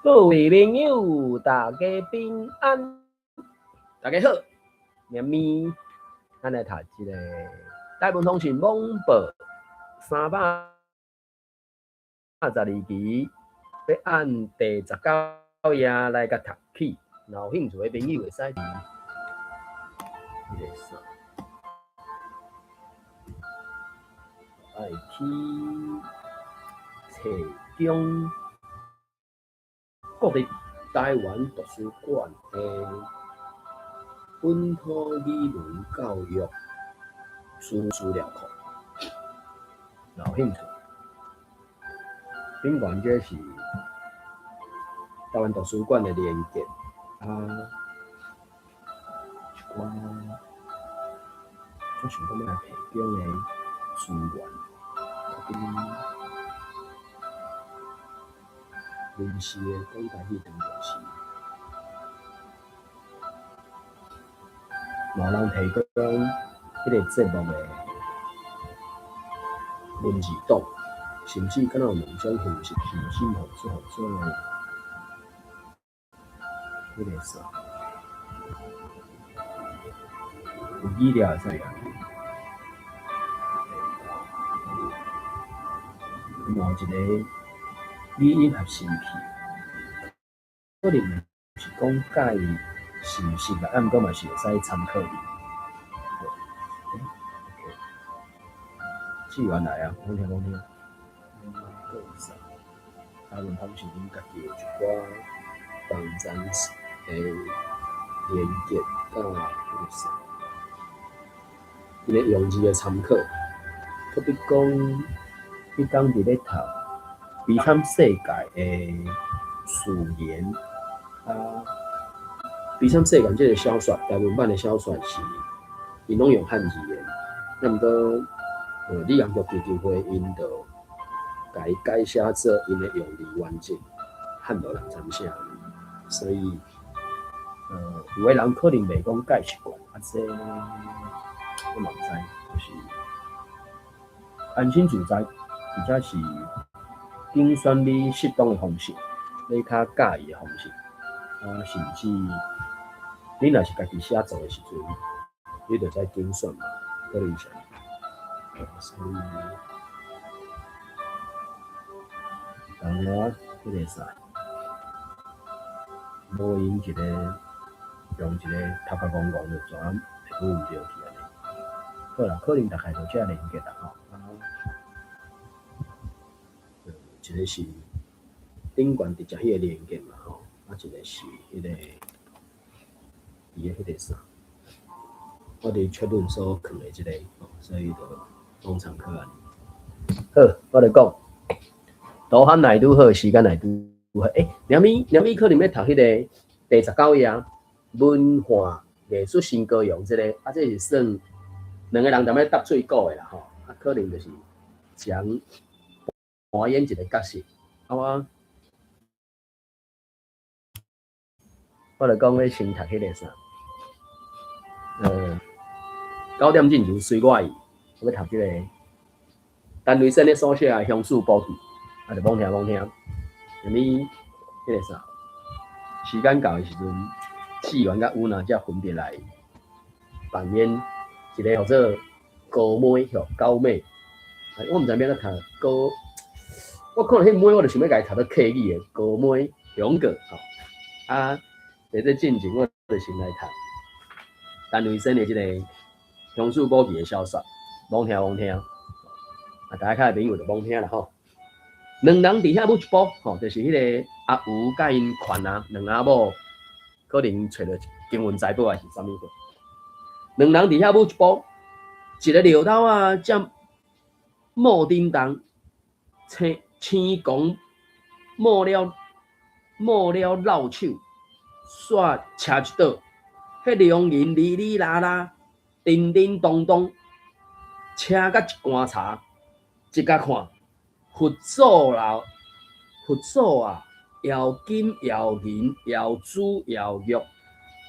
各位朋友，大家平安，大家好，明咪，咱來讀這個大文通訊網報312期，欲按第十九頁來共讀起，若有興趣的朋友會使佇彼个啥，愛去提供。國立臺灣圖書館的本土語文教育資料庫，若有興趣，頂懸這是臺灣圖書館的連結啊，一寡足想講欲來提供的資源，臨時的講台語當重視，嘛有人提供彼个節目的文字檔，甚至敢若有兩種形式，甚至予做彼个啥，有語料會使用。嘛有一个。語音合成器，可能毋是講介實實啦，啊毋過嘛是會使參考。欸，OK，志源來啊，講聽講聽。台灣通訊𪜶家己有一寡網站的連結佮彼个啥，𪜶的用字的參考，特別講彼工佇咧讀。悲慘世界的序言啊，悲慘世界這个小說，台文版的小說是𪜶攏用漢字的，啊毋過李陽國基金會𪜶就共伊改寫做𪜶的用字原則，漢無人參寫，所以有的人可能袂講介習慣，啊這我嘛毋知，就是安心自在，而且是。揀選你適當的方式，你較佮意的方式，啊，甚至你若是家己寫作的時陣，你就使揀選嘛，可能是。所以，當我彼个啥，無閒一个用一个頭殼戇戇就怎會毋著去按呢？好啦，可能大概就這連結啦吼。一个是頂懸直接彼個連結嘛吼，啊一個是彼個佇个彼個啥，我佇確認所囥的這个，所以就攏參考按呢。好，我來講，導航來拄好，時間來拄好。欸，連咪連咪可能欲讀彼个第十九頁文化藝術新高雄這个，啊這是算兩個人踮咧搭喙鼓的啦吼，啊可能就是將。扮演一个角色，啊我，我就講欲先讀彼個啥，9點進前隨我意，我欲讀這個陳雷生咧所寫的《鄉事簿記》，啊，就罔聽罔聽，啥物彼个啥，時間到的時陣，志源佮有娜才分別來扮演一个號做高妹吼高妹，我毋知欲按怎讀高。我看著彼妹，我就想欲共伊讀做客語的高妹香港吼。啊，佇這進前，我就先來讀陳維生的這个鄉事簿記的小說，罔聽罔聽。啊，大家較的朋友就罔聽啦吼。兩人佇遐舞一步吼，就是彼个阿吳佮𪜶牽啊，兩阿某可能揣著金銀財寶還是啥物貨。兩人佇遐舞一步，一个尿頭仔才冒叮當，青青狂冒了冒了落手，煞車一倒，彼兩人哩哩啦啦，叮叮咚咚，車甲一棺柴，一共看，佛祖啦，佛祖啊，搖金搖銀搖珠搖玉，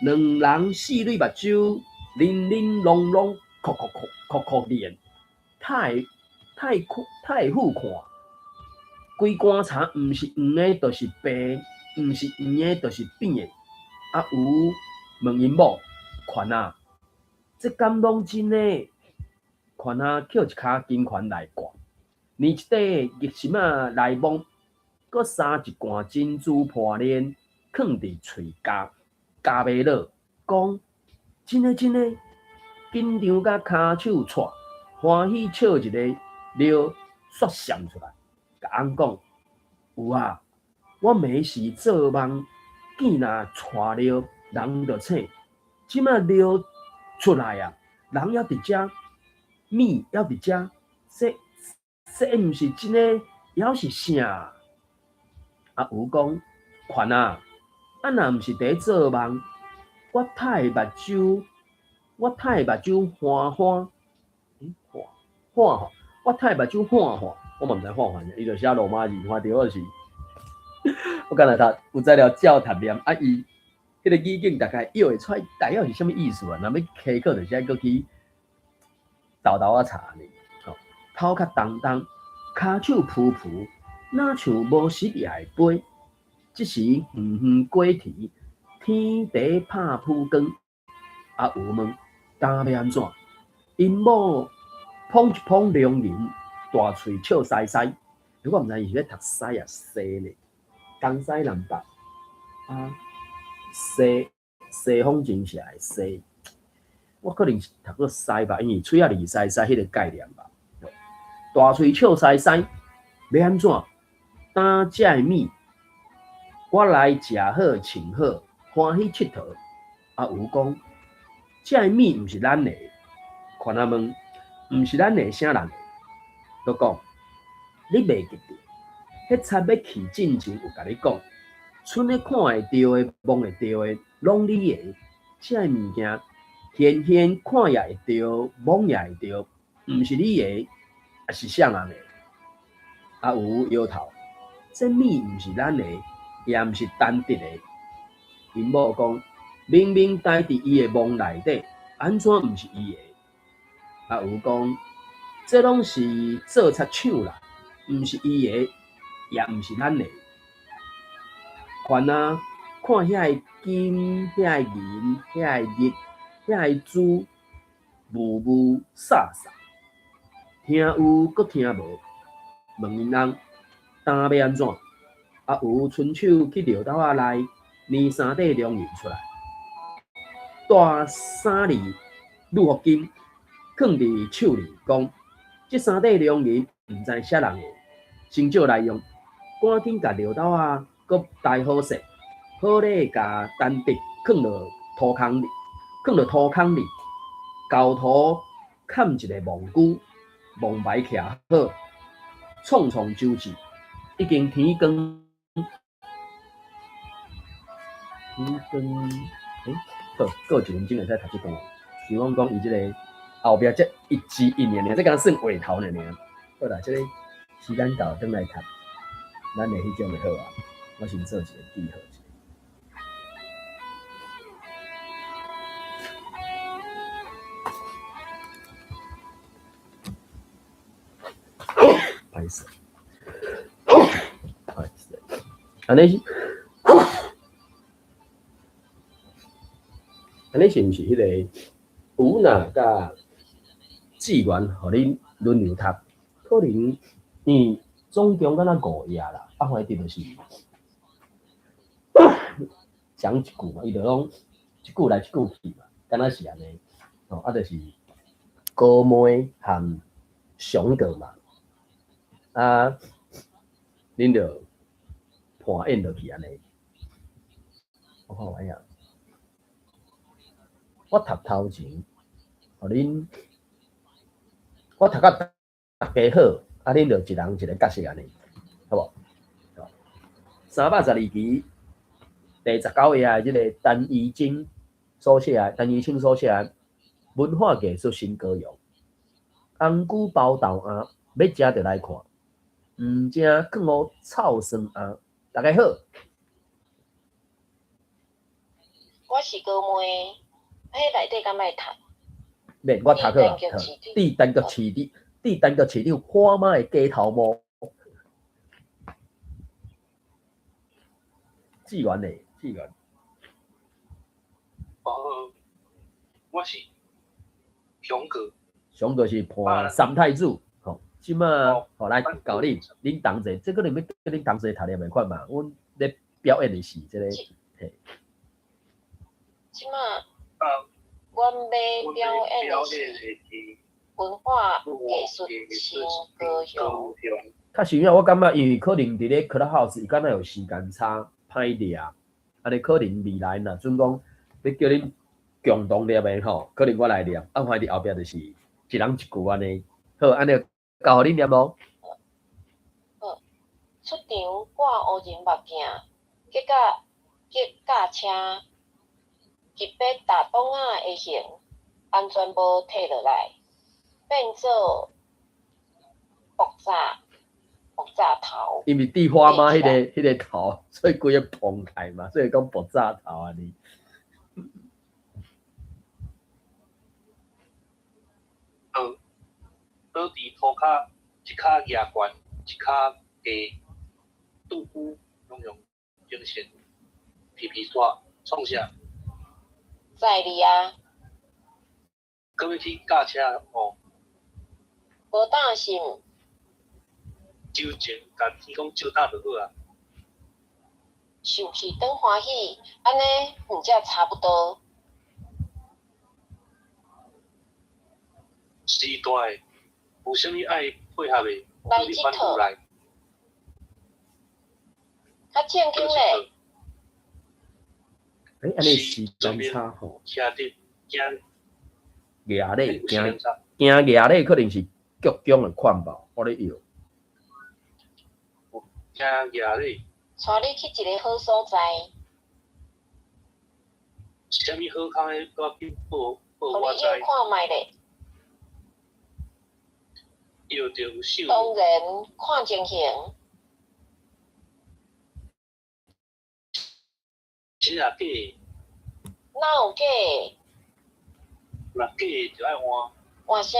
兩人四對目睭，玲玲瑯瑯，哭哭哭哭哭練，太太太傅看。規棺柴毋是黃的，就是白，毋是圓的，就是扁的。阿有問𪜶某：權啊，這敢攏真的？權啊，抾一跤金環來掛，連一塊玉糝仔來摸，閣捎一罐珍珠破鏈，囥佇喙頰，咬袂落，講真的真的，緊張甲跤手掣，歡喜笑一个尿煞閃出來，共翁講：有啊，我暝時做夢，見若帶尿，人就醒，這馬尿出來啊，人猶佇遮，物猶佇遮，這這毋是真的，猶是啥？阿有講，權啊，啊若毋是佇做夢，我太目睭，我太目睭花花，欸，花花吼，我太目睭花花，我嘛毋知花花啥，伊就寫羅馬字，看著我是，我敢若讀有才了照讀念，啊伊彼个語境大概臆會出來，大概是啥物意思啊？若欲查考，就是愛閣去沓沓仔查呢。吼，頭殼重重，跤手浮浮，若像無實也會飛。這時遠遠過天，天地拍浮光。阿有問：今欲按怎？𪜶某捧一捧龍吟，大喙笑嘻嘻。我毋知伊是咧讀西抑西呢？東西南北啊，西西方精舍的西，我可能是讀做西吧，因為喙仔字西西彼个概念吧。大喙笑嘻嘻，欲按怎？擔這个物，我來食好穿好，歡喜𨑨迌。阿有講，這个物毋是咱的，權仔問，毋是咱的，啥人的？閣講，你袂記得，彼賊欲去進前有共你講，賰咧看會著的、摸會著的，攏你的。這个物件，現現看也會著，摸也會著，毋是你的，抑是啥人的？阿有搖頭，這物毋是咱的，也毋是陳直的。𪜶某講，明明待佇伊的墓內底，按怎毋是伊的？阿有講，這攏是做賊搶啦，毋是伊的，也毋是咱的。權啊，看遐个金、遐个銀、遐个玉、遐个珠，霧霧煞煞，聽有閣聽無。問𪜶翁，今欲按怎？阿有伸手去尿兜仔內，拈三塊龍銀出來，大三字祿福金，囥佇手裡，講：這三塊龍銀毋知啥人的，先借來用，趕緊共尿兜仔閣代好勢，好咧，共陳直囥落土空裡，囥落土空裡，厚塗崁一个墓龜，墓牌徛好，創創周至，已經天光，天光，欸，好，閣有一分鐘會使讀這段。像阮講伊這个後壁這一字一爾爾，這敢若算話頭爾爾。好啦，這个時間到，轉來讀咱的彼種就好啊。我先做一個記號者。歹勢，歹勢，按呢是，按呢是毋是彼個有若佮志願，予恁輪流讀？可能因為總共敢若五頁啦，啊，反正就是講一句嘛，伊就攏一句來一句去嘛，敢若是按呢，吼，啊，就是高妹和上個嘛，啊，恁就伴演落去按呢。我看覓啊，我讀頭前，予恁，我讀甲大家好，啊，恁就一人一个角色按呢，好無？312期第19頁的這个陳怡菁所寫的，陳怡菁所寫的文化藝術新高雄，紅龜包豆餡，欲食就來看，毋食囥予臭酸餡。大家好，我是高妹，彼內底敢愛讀？免，我讀好啊。致陳菊市長，致陳菊市長虎媽的雞頭毛。志願的，志願。哦，我是雄哥。雄哥是伴三太子，吼，這馬吼來教恁，恁同齊，這可能欲叫恁同齊讀念的款嘛。阮咧表演的是這个，嘿。這馬，阮欲表演的是文化藝術新高雄。較實影，我感覺因為可能佇咧 Clubhouse 伊敢若有時間差，歹掠，按呢可能未來若準講欲叫恁共同念的吼，可能我來念，啊，反正後壁就是一人一句按呢。好，按呢交予恁念無？好，出場掛烏人目鏡，結果結駕車，特別踏擋仔的型，安全帽褪落來，變做爆炸爆炸頭。因為蒂花媽彼個頭，所以規个膨開嘛，所以講爆炸頭按呢。倒佇塗跤，一跤舉懸，一跤低，拄久攏用精神，皮皮煞創啥？載你啊！閣欲去駕車哦？無擔心。周前共天公借膽就好矣。受氣轉歡喜，按呢毋才差不多。時代有啥物愛配合的，來你反過來。較正經咧。欸，按呢時間差吼。車佇行。牙咧，行行牙咧，可能是鞠躬的款吧，我咧搖。行牙咧。帶你去一个好所在。啥物好康的，閣緊報報我知。予你搖看覓咧。搖著手。當然看情形。真抑假的？哪有假的？若假的就愛換。換啥？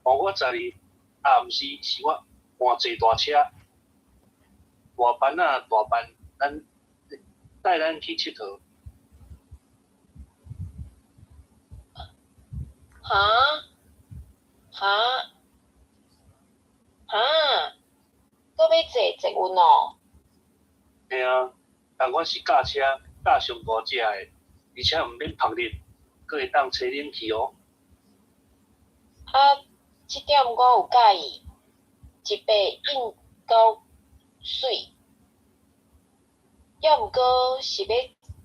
換我載你，啊，毋是，是我換坐大車，大班仔大班，咱帶咱去𨑨迌。哈？哈？哈？閣欲坐捷運喔？嘿啊，但阮是駕車，駕上大隻的，而且毋免曝日，閣會當吹冷氣哦。啊，這點我有佮意，一白印夠媠。猶毋過是欲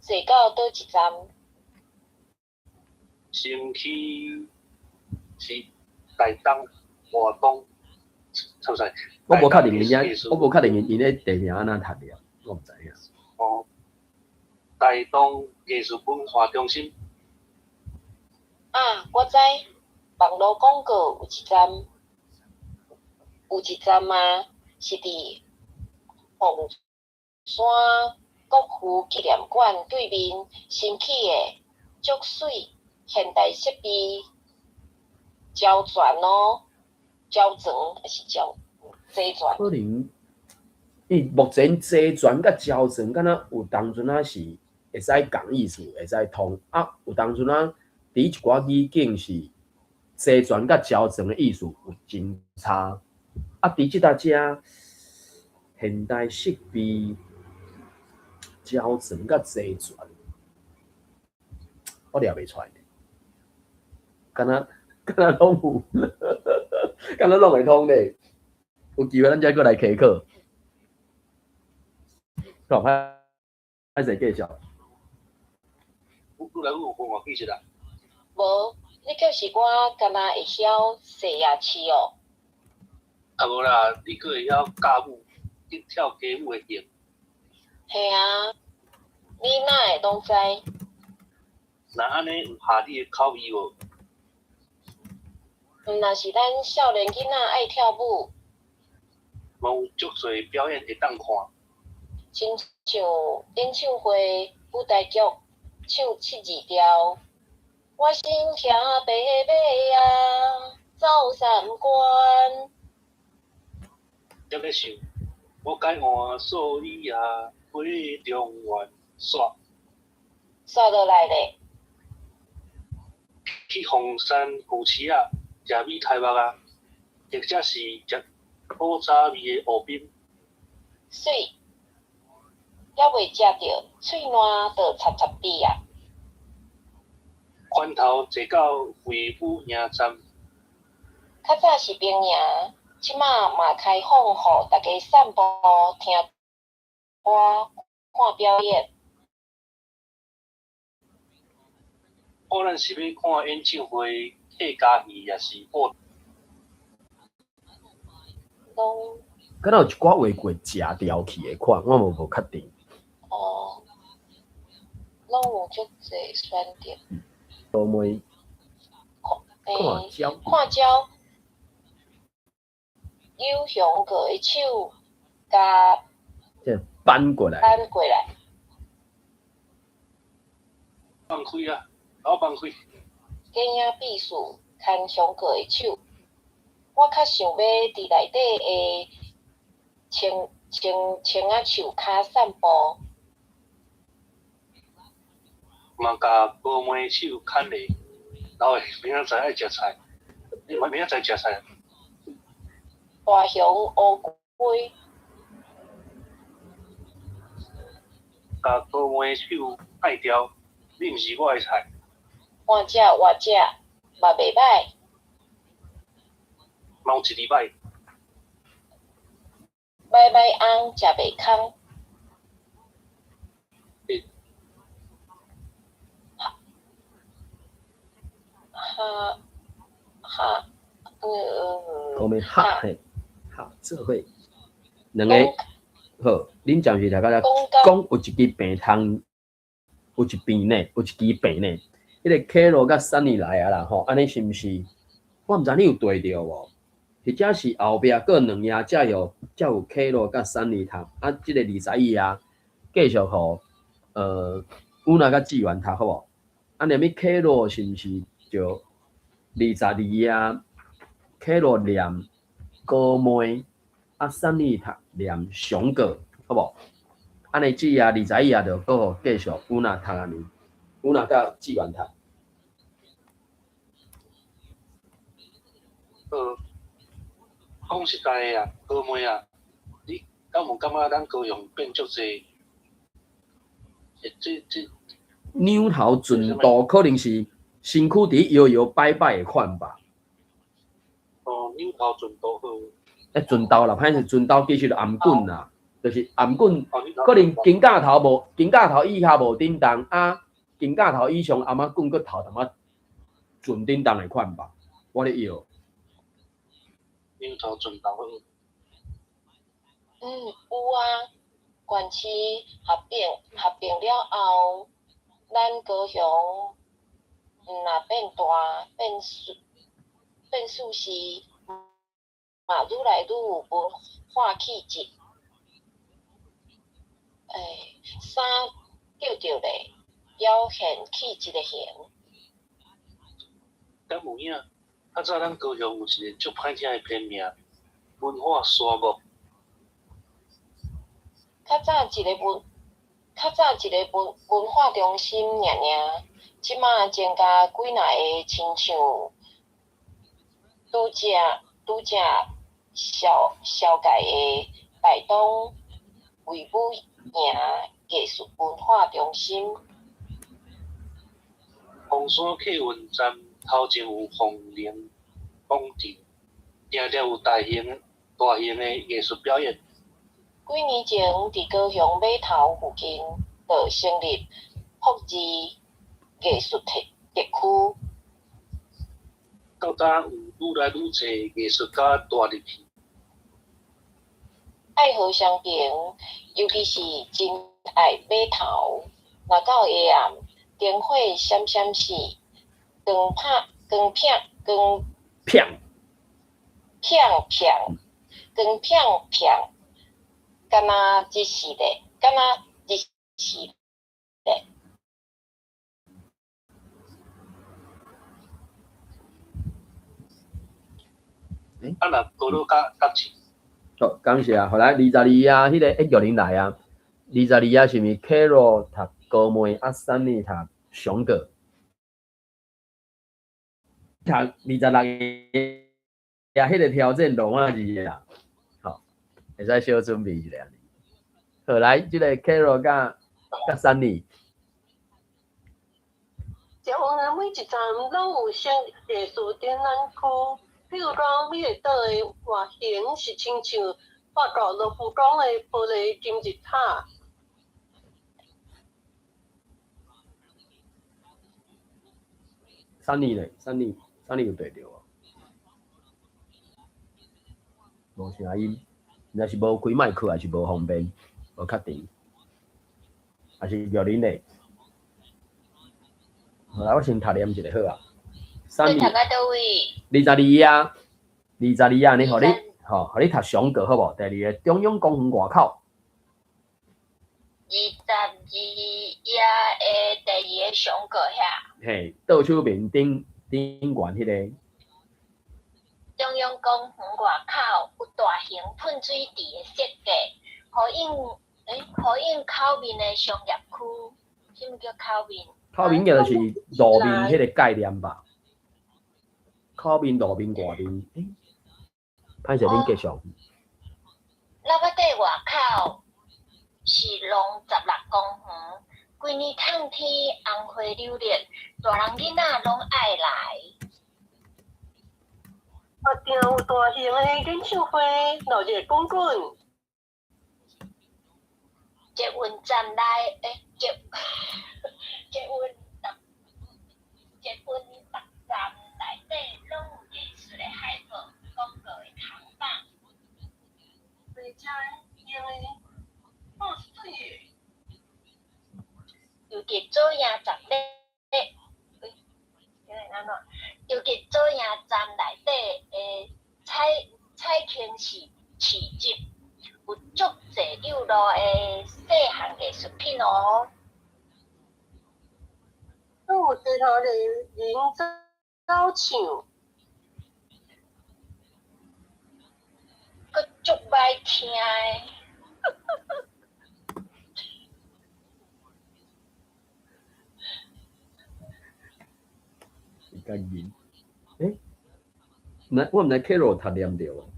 坐到佗一站？先去是台東、外東，錯毋我無確定𪜶遮，我無確定𪜶咧地名按怎讀的，我毋知影。哦，台東藝術文化中心。啊，我知，網路廣告有一站，有一站啊，是佇鳳山國父紀念館對面新起的，足媠現代設備蕉船哦，蕉船抑是蕉坐船？可能，伊目前坐船佮蕉船，敢若有當陣仔是會使仝意思，會使通啊。有當陣仔佇一寡語境是坐船佮蕉船的意思有真差。啊，佇這搭遮現代設備蕉船佮坐船，我掠袂出來，敢若敢若攏有，敢若攏會通咧。有機會咱再閣來開課。好，歹勢繼續。愈來愈有文化氣息啦。無，你叫是我敢若會曉西亞市哦。啊無啦，你閣會曉教舞，去跳街舞的型。嘿啊，你哪會攏知？若按呢有合你的口味無？毋若是咱少年囡仔愛跳舞。嘛有足濟表演會當看。親像演唱會、舞台劇，唱七字調。我身騎白馬啊，走三關。踮咧想，我改換素衣啊，飞中原煞。煞落來咧。去鳳山魚翅仔食米苔目仔，或者是食古早味的芋冰。媠，猶未食著，喙瀾就插插滴矣。環頭坐到衛武營站。較早是兵營，這馬嘛開放予大家散步、聽歌、看表演。看咱是欲看演唱會、客家戲，抑是布攏。敢若有一寡話過食掉去的款，我嘛無確定。哦，攏有足濟選擇。高妹。看鳥。看鳥。扭熊哥的手，共這扳過來。扳過來。放開啊！老放開。電影秘書牽熊哥的手，我較想欲佇內底的青青青仔樹跤散步。嘛共高妹手牽咧，老的明仔載愛食菜，你明仔載食菜。大雄烏龜。共高妹手愛掉，你毋是我的菜。換食活食嘛袂䆀。嘛有一字䆀。䆀䆀翁食袂空。哈哈，講咩哈嘿，哈做伙兩個好，恁暫時大家講有一支病通，有一邊呢，有一支病呢。彼個凱羅佮珊妮來啊啦吼，按呢是毋是？我毋知你有對著無？或者是後壁閣兩頁才有才有凱羅佮珊妮讀，啊，這個21頁繼續予有那佮志源讀好無？啊，連物凱羅是毋是就22頁？凱羅念高妹，啊，珊妮讀念上個，好無？按呢這頁21頁就閣予繼續有那讀按呢，有那佮志源讀。講實在的啊，高妹啊，你敢有感覺咱高雄變足濟？這這扭頭盡度可能是身軀佇搖搖擺擺的款吧。哦，扭頭盡度好。欸，盡度啦，歹勢盡度其實就頷頸啦，就是頷頸可能肩胛頭無，肩胛頭以下無振動，啊，肩胛頭以上頷仔頸閣頭淡仔盡振動的款吧，我咧搖。扭頭盡度好。嗯，有啊，縣市合併合併了後，咱高雄毋若變大變變舒適，嘛愈來愈有文化氣質。欸，衫著著咧，表現氣質的型。敢有影？較早咱高雄有一个足歹聽的片名，文化沙漠。較早一个文，較早一个文文化中心爾爾，這馬增加幾若个親像拄則拄則紹紹介的台東衛武營藝術文化中心。鳳山客運站頭前有鳳林廣場，定定有大型大型的藝術表演。幾年前，佇高雄碼頭附近就成立福字藝術特特區。到今有愈來愈濟藝術家帶入去。愛河雙平，尤其是真愛碼頭，若到下暗，燈火閃閃爍，光拍光片光片片片光片片，敢若日時咧，敢若日時咧。啊，若高魯甲甲市。好，感謝啊！後來22啊，彼個一玉玲來啊， 22頁是毋是 Carol 讀高妹，啊，Sunny 讀上個？讀26頁，彼个挑戰羅馬字啦，吼，會使小準備一下。好，來，這个 Carol 佮 Sunny。捷運的每一站攏有設藝術展覽區，比如講每个島的外形是親像法國羅浮宮的玻璃金字塔。 Sunny 咧，Sunny，Sunny 有對著無？無聲音，若是無開麥克，還是無方便，無確定，還是玉玲咧？好來，我先讀念一下好啊。你讀到佗位？22頁，22頁，你予你，吼，予你讀上個好無？第二个中央公園外口。22頁的第二个上個遐。嘿，倒手面頂頂懸彼个。中央公園外口有大型噴水池的設計，呼應口面的商業區，啥物叫口面？口面就是路面彼个概念吧。口面、路面、外面，歹勢，恁繼續。喇叭底外口是龍16公園，規年冬天紅花柳綠，大人囡仔攏愛來。啊，定有大型的演唱會，鬧熱滾滾。捷運站內，捷運逐站內底攏有藝術的海報、廣告的看板。而且用的放水的。尤其左營站內底的彩青市市集，有足濟幼路的細項藝術品哦。閣有街頭藝人走唱，閣足歹聽的。較銀，我毋知 Carol 讀念著無，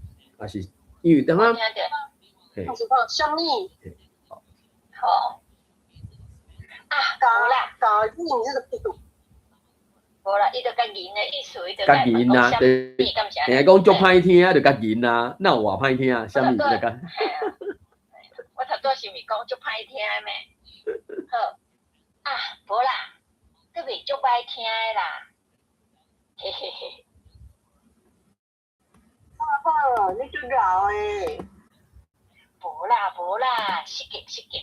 抑是因為當下，嘿，是講啥物？好，啊，無啦，教銀這個意思。無啦，伊就較銀的意思，伊就較銀啊，對，嘿，講足歹聽就較銀啊，哪有偌歹聽？啥物就較。我頭拄是毋是講足歹聽的咩？好，啊，無啦，閣袂足歹聽的啦。嘿嘿嘿。好，你足老的。無啦無啦，失敬失敬。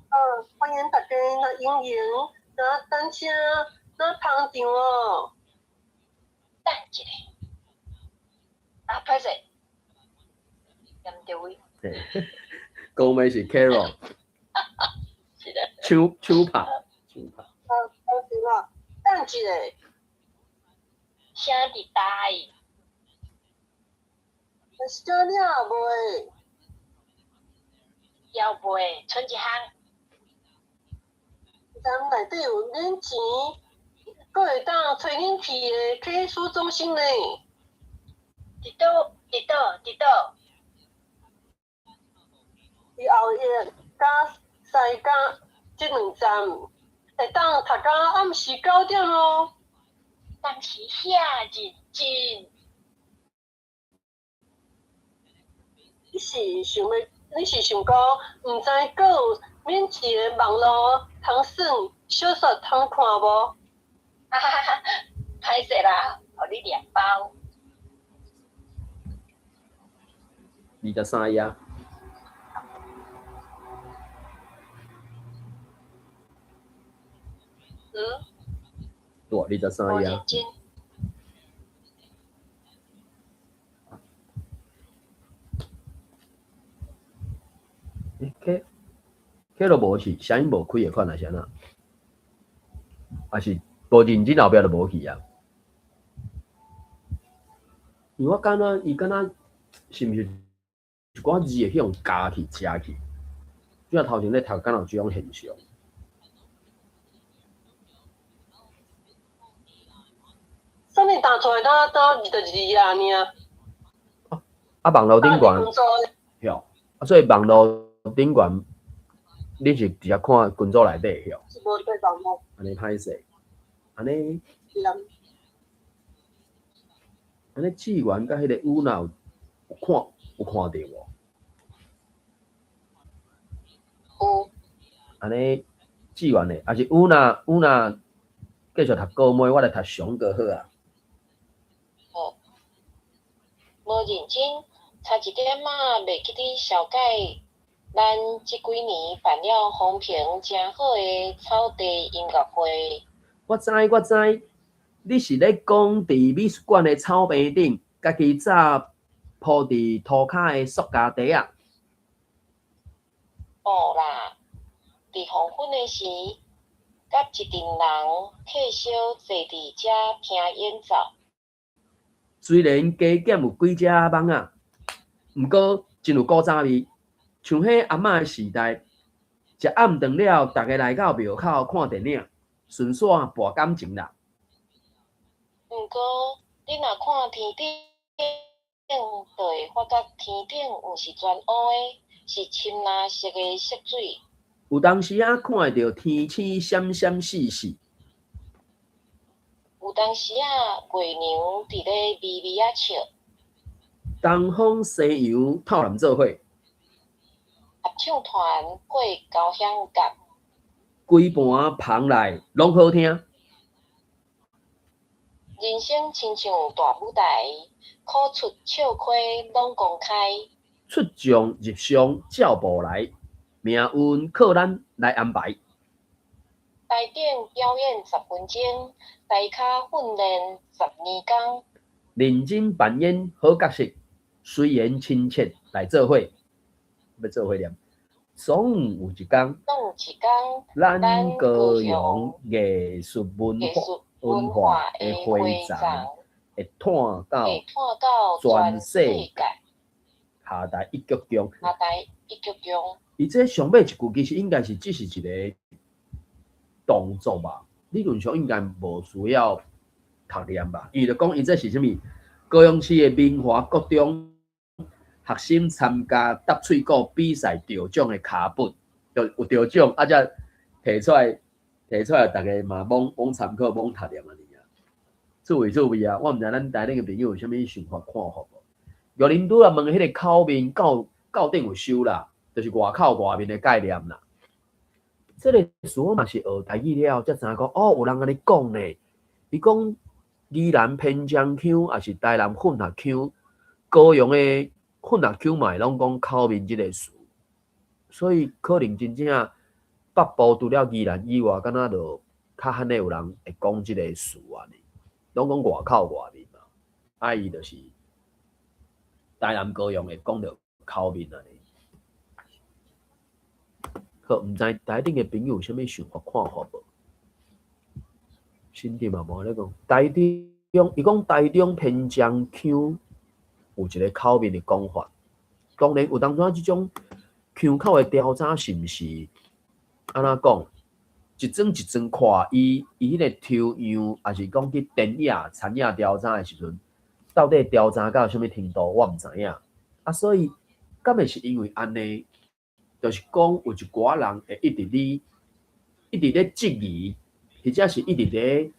好，歡迎大家若閒閒，若單車，若捧場哦。等一下。啊，歹勢，念著位。嘿，講的是 Carol。是的。手手拍，手拍。好，好是啦。等一下。聲佇佗位？小了未？猶未，賰一項。站內底有免錢，閣會當吹冷氣的體育中心呢。佇佗？佇佗？佇佗？佇後翼佮西港這兩站，會當讀到暗時9點哦。當時遐認真。你是想講，毋知閣有免錢的網路通耍小說通看無？哈哈哈！歹勢啦，予你掠包。23頁。嗯？對，23頁。欸，K 都無去，聲音無開的款，還是按怎？還是無認真後壁就無去啊？因為我感覺伊敢若是毋是一寡字會去予咬去食去。你若頭前咧讀，敢有這種現象？啥物彈出來，呾呾22頁爾。啊，網路頂懸，吼，啊，所以網路頂懸，你是直接看群組內底，吼。是無對網路。按呢歹勢，按呢。按呢志源佮彼个烏若有看有看著無？有。按呢志源的，抑是烏若烏若繼續讀高尾，我來讀上閣好啊。好。無認真，差一點仔袂記得紹介咱這幾年辦了風評誠好的草地音樂會。我知我知，你是咧講佇美術館的草坪頂，家己紮鋪佇塗跤的塑膠袋仔？無啦，佇黃昏的時，佮一陣人退燒坐佇遮聽演奏。雖然加減有幾隻蠓仔，毋過真有古早味，像彼阿嬤的時代，食暗頓了，逐家來到廟口看電影，順紲博感情啦。毋過，你若看天頂，就會發覺天頂毋是全烏的，是深藍色的色水。有當時仔看會著天星閃閃爍爍。有當時仔月娘佇咧微微仔笑。東風西洋透南做伙。合唱團配交響樂。規盤捧來攏好聽。人生親像大舞台，苦出笑虧攏公開。出將入相照步來，命運靠咱來安排。台頂表演10分鐘，台跤訓練10年工。認真扮演好角色，雖然親切來做伙，欲做伙念。總有一工，總有一工，咱高雄藝術文化文化的花叢會湠到全世界，下台一鞠躬。下台一鞠躬。伊這上尾一句其實應該是只是一個動作吧，理論上應該無需要讀念吧。伊就講伊這是啥物？高雄市的明華國中學生參加搭喙鼓比賽得獎的卡本，就有得獎，啊，才提出來，提出來，逐家嘛罔罔參考，罔讀念按呢啊。趣味趣味啊！我毋知咱台頂的朋友有啥物想法看法無？玉林拄仔問彼个口面教教頂有收啦，就是外口外面的概念啦。這个詞我嘛是學台語了後，才知影講哦，有人按呢講呢。伊講宜蘭偏江腔，抑是台南混合腔，高雄的混合腔嘛會攏講口面這个詞，所以可能真正北部除了宜蘭以外，敢若就較罕會有人會講這个詞按呢，攏講外口外面嘛，啊伊就是台南高雄會講著口面按呢。好，毋知台頂的朋友有啥物想法看法無？新店嘛無咧講，台中伊講台中偏江腔有一个口面的講法，當然有當陣這種腔口的調查是毋是按怎講？一陣一陣看伊伊彼个抽樣，抑是講去田野田野調查的時陣，到底調查到啥物程度，我毋知影。啊，所以敢會是因為按呢？就是講有一寡人會一直咧，一直咧質疑，或者是一直咧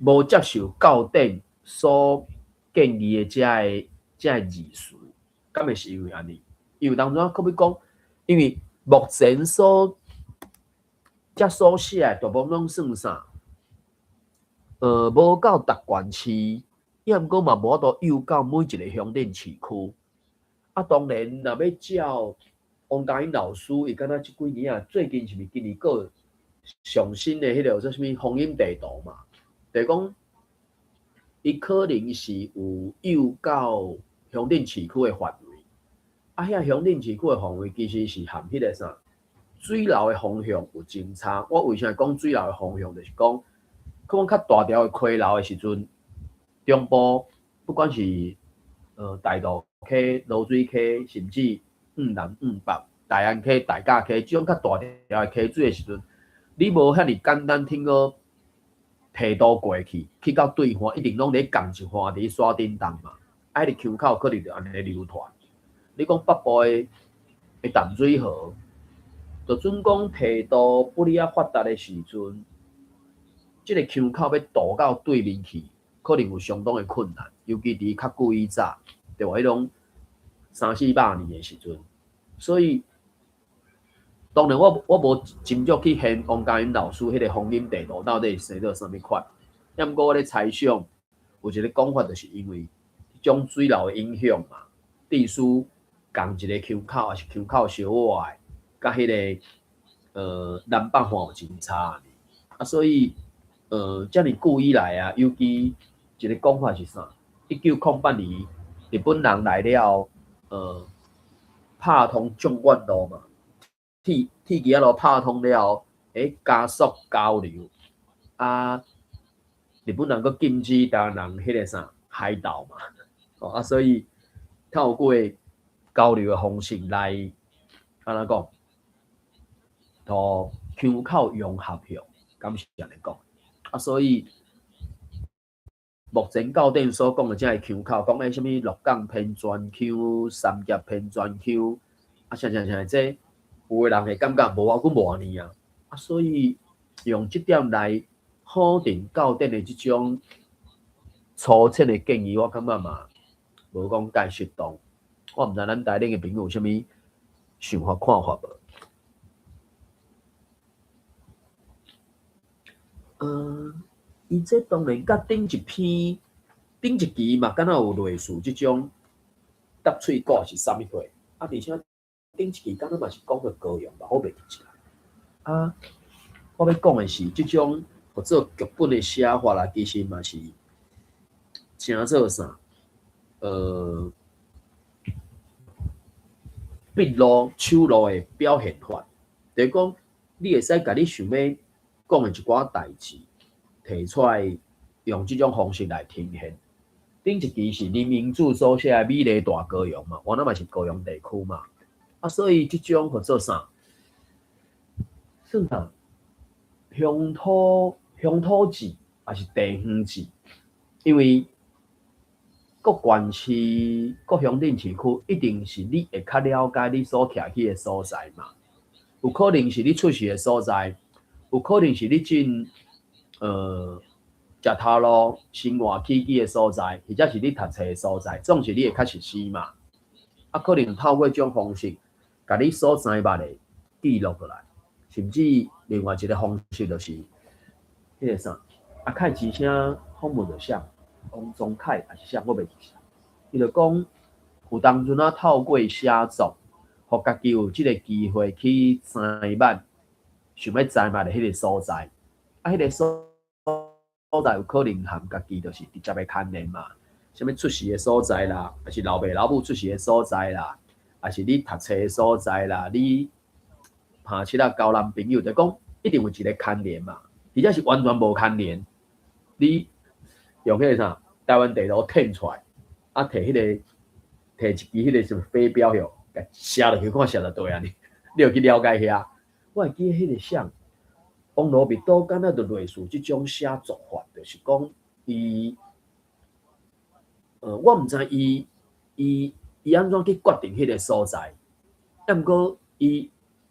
無接受教典所建議的這个這个字詞，敢會是因為按呢？因為當陣可欲講，因為目前所遮所寫的大部分攏算啥？無到逐縣市，抑毋過嘛無法度誘到每一个鄉鎮市區。啊，當然若欲照王嘉英老師，伊敢若這幾年啊，最近是毋是今年閣上新的彼个叫啥物風雲地圖嘛？就是講，伊可能是有誘到鄉鎮市區的範圍，啊，遐鄉鎮市區的範圍其實是含彼个啥水流的方向有真差。我為啥會講水流的方向？就是講，可能較大條的溪流的時陣，中部不管是大肚溪、濁水溪，甚至向南、向北、大安溪、大甲溪，這種較大條的溪水的時陣，你無遐爾簡單聽講提渡過去，去到對岸，一定攏佇仝一岸佇山頂動嘛。啊，彼個腔口可能就按呢流傳。你講北部的淡水河，就準講堤渡不哩仔發達的時陣，這个腔口欲渡到對面去，可能有相當的困難，尤其佇較久以早，對無？彼種三四百年的時陣，所以當然我無斟酌去現王嘉雲老師彼个風景地圖到底是生做啥物款，毋過我咧猜想，有一个講法，就是因為這種水流的影響嘛，地勢仝一个腔口，抑是腔口相倚的，佮彼个南北岸有真差啊，所以遮爾久以來啊，尤其一个講法是啥？1908年日本人來了，拍通縱貫路嘛，鐵枝仔路拍通了後，加速交流，啊，日本人閣禁止台灣人彼个啥海盜嘛，哦啊，所以透過交流的方式來，按怎講，予腔口融合起，敢是按呢講？啊，所以目前教典所講的這个腔口，講啥物鹿港偏泉腔、三峽偏泉腔，啊，啥啥啥，這有的人會感覺無偌久無按呢啊，啊，所以用這點來否定教典的這種粗淺的建議，我感覺嘛無講介適當。我毋知咱台頂的朋友有啥物想法看法無？伊這當然佮頂一篇、頂一期嘛，敢若有類似這種搭喙鼓是啥物貨？啊，而且頂一期敢若嘛是講著高雄吧，我袂記得。啊，我欲講的是這種號做劇本的寫法啦，其實嘛是稱做啥？筆路、手路的表現法，就是講你會使共你想欲講的一寡代誌提出來，用這種方式來呈現。頂一期是林明柱所寫的《美麗大高雄》嘛，原來嘛是高雄地區嘛，啊，所以這種號做啥？算啥？鄉土志，抑是地方志？因為各縣市、各鄉鎮市區，一定是你會較了解你所徛去的所在嘛。有可能是你出世的所在，有可能是你進食頭路、生活起居的所在，或者是你讀冊的所在，總是你會較熟悉嘛。啊，可能透過這種方式，共你所知捌的記錄落來，甚至另外一个方式就是彼个啥，阿凱之聲訪問著啥？王宗凱抑是啥？我袂記得。伊就講有當陣仔透過寫作，予家己有這个機會去知捌，想欲知捌的彼个所在。啊，彼个所在有可能含家己就是直接的牽連嘛，啥物出世的所在啦，抑是老爸老母出世的所在啦，抑是你讀冊的所在啦，你拍七仔交男朋友，就講一定有一个牽連嘛，或者是完全無牽連，你用彼個啥台灣地圖褪出來，啊，摕一支彼個什麼飛鏢予共射落去，看射著佗按呢，你有去了解遐？我會記得彼個啥，王羅密都敢若就類似這種寫作法，就是講伊，我毋知伊按怎去決定彼個所在，啊，毋過伊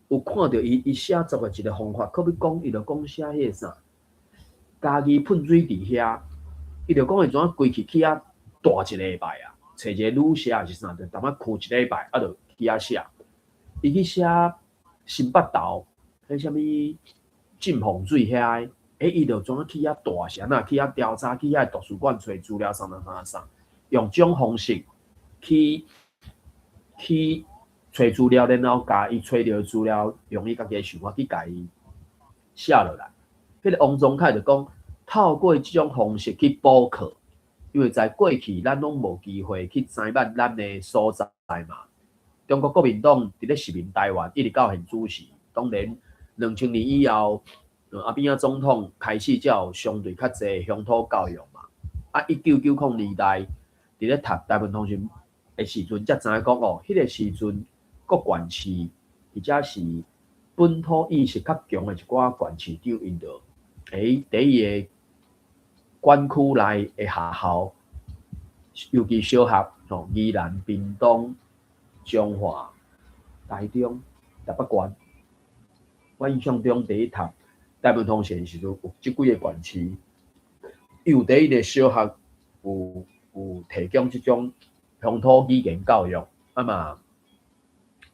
有看著伊寫作的一个方法，可比講伊就講寫彼个啥，嘉義噴水池遐，伊就講會怎規氣去遐蹛一禮拜啊，揣一个女社抑是啥，就淡仔跍一禮拜，啊，就去遐寫。伊去寫新北投，彼啥物浸風水遐个，伊就怎去遐蹛是按怎去遐調查，去遐圖書館揣資料，啥啥啥啥，用這種方式去揣資料，然後共伊揣著資料，用伊家己的想法去共伊寫落來。彼个王宗凱就講，透過這種方式去補課，因為在過去咱攏無機會去知捌咱的所在嘛。中國國民黨佇咧殖民台灣，一直到現主時，當然2000年以後，阿扁仔總統開始才有相對較濟鄉土教育嘛。啊，1990年代佇咧讀台灣通訊的時陣，才知影講哦，彼個時陣各縣市或者是本土意識較強的一寡縣市長，𪜶就會佇伊的管區內的學校，尤其小學，吼，宜蘭、屏東、彰化、台中、台北縣。我印象中，佇咧讀台文通訊的時陣，有這幾个縣市，伊有佇𪜶的小學有提供這種鄉土語言教育，啊嘛，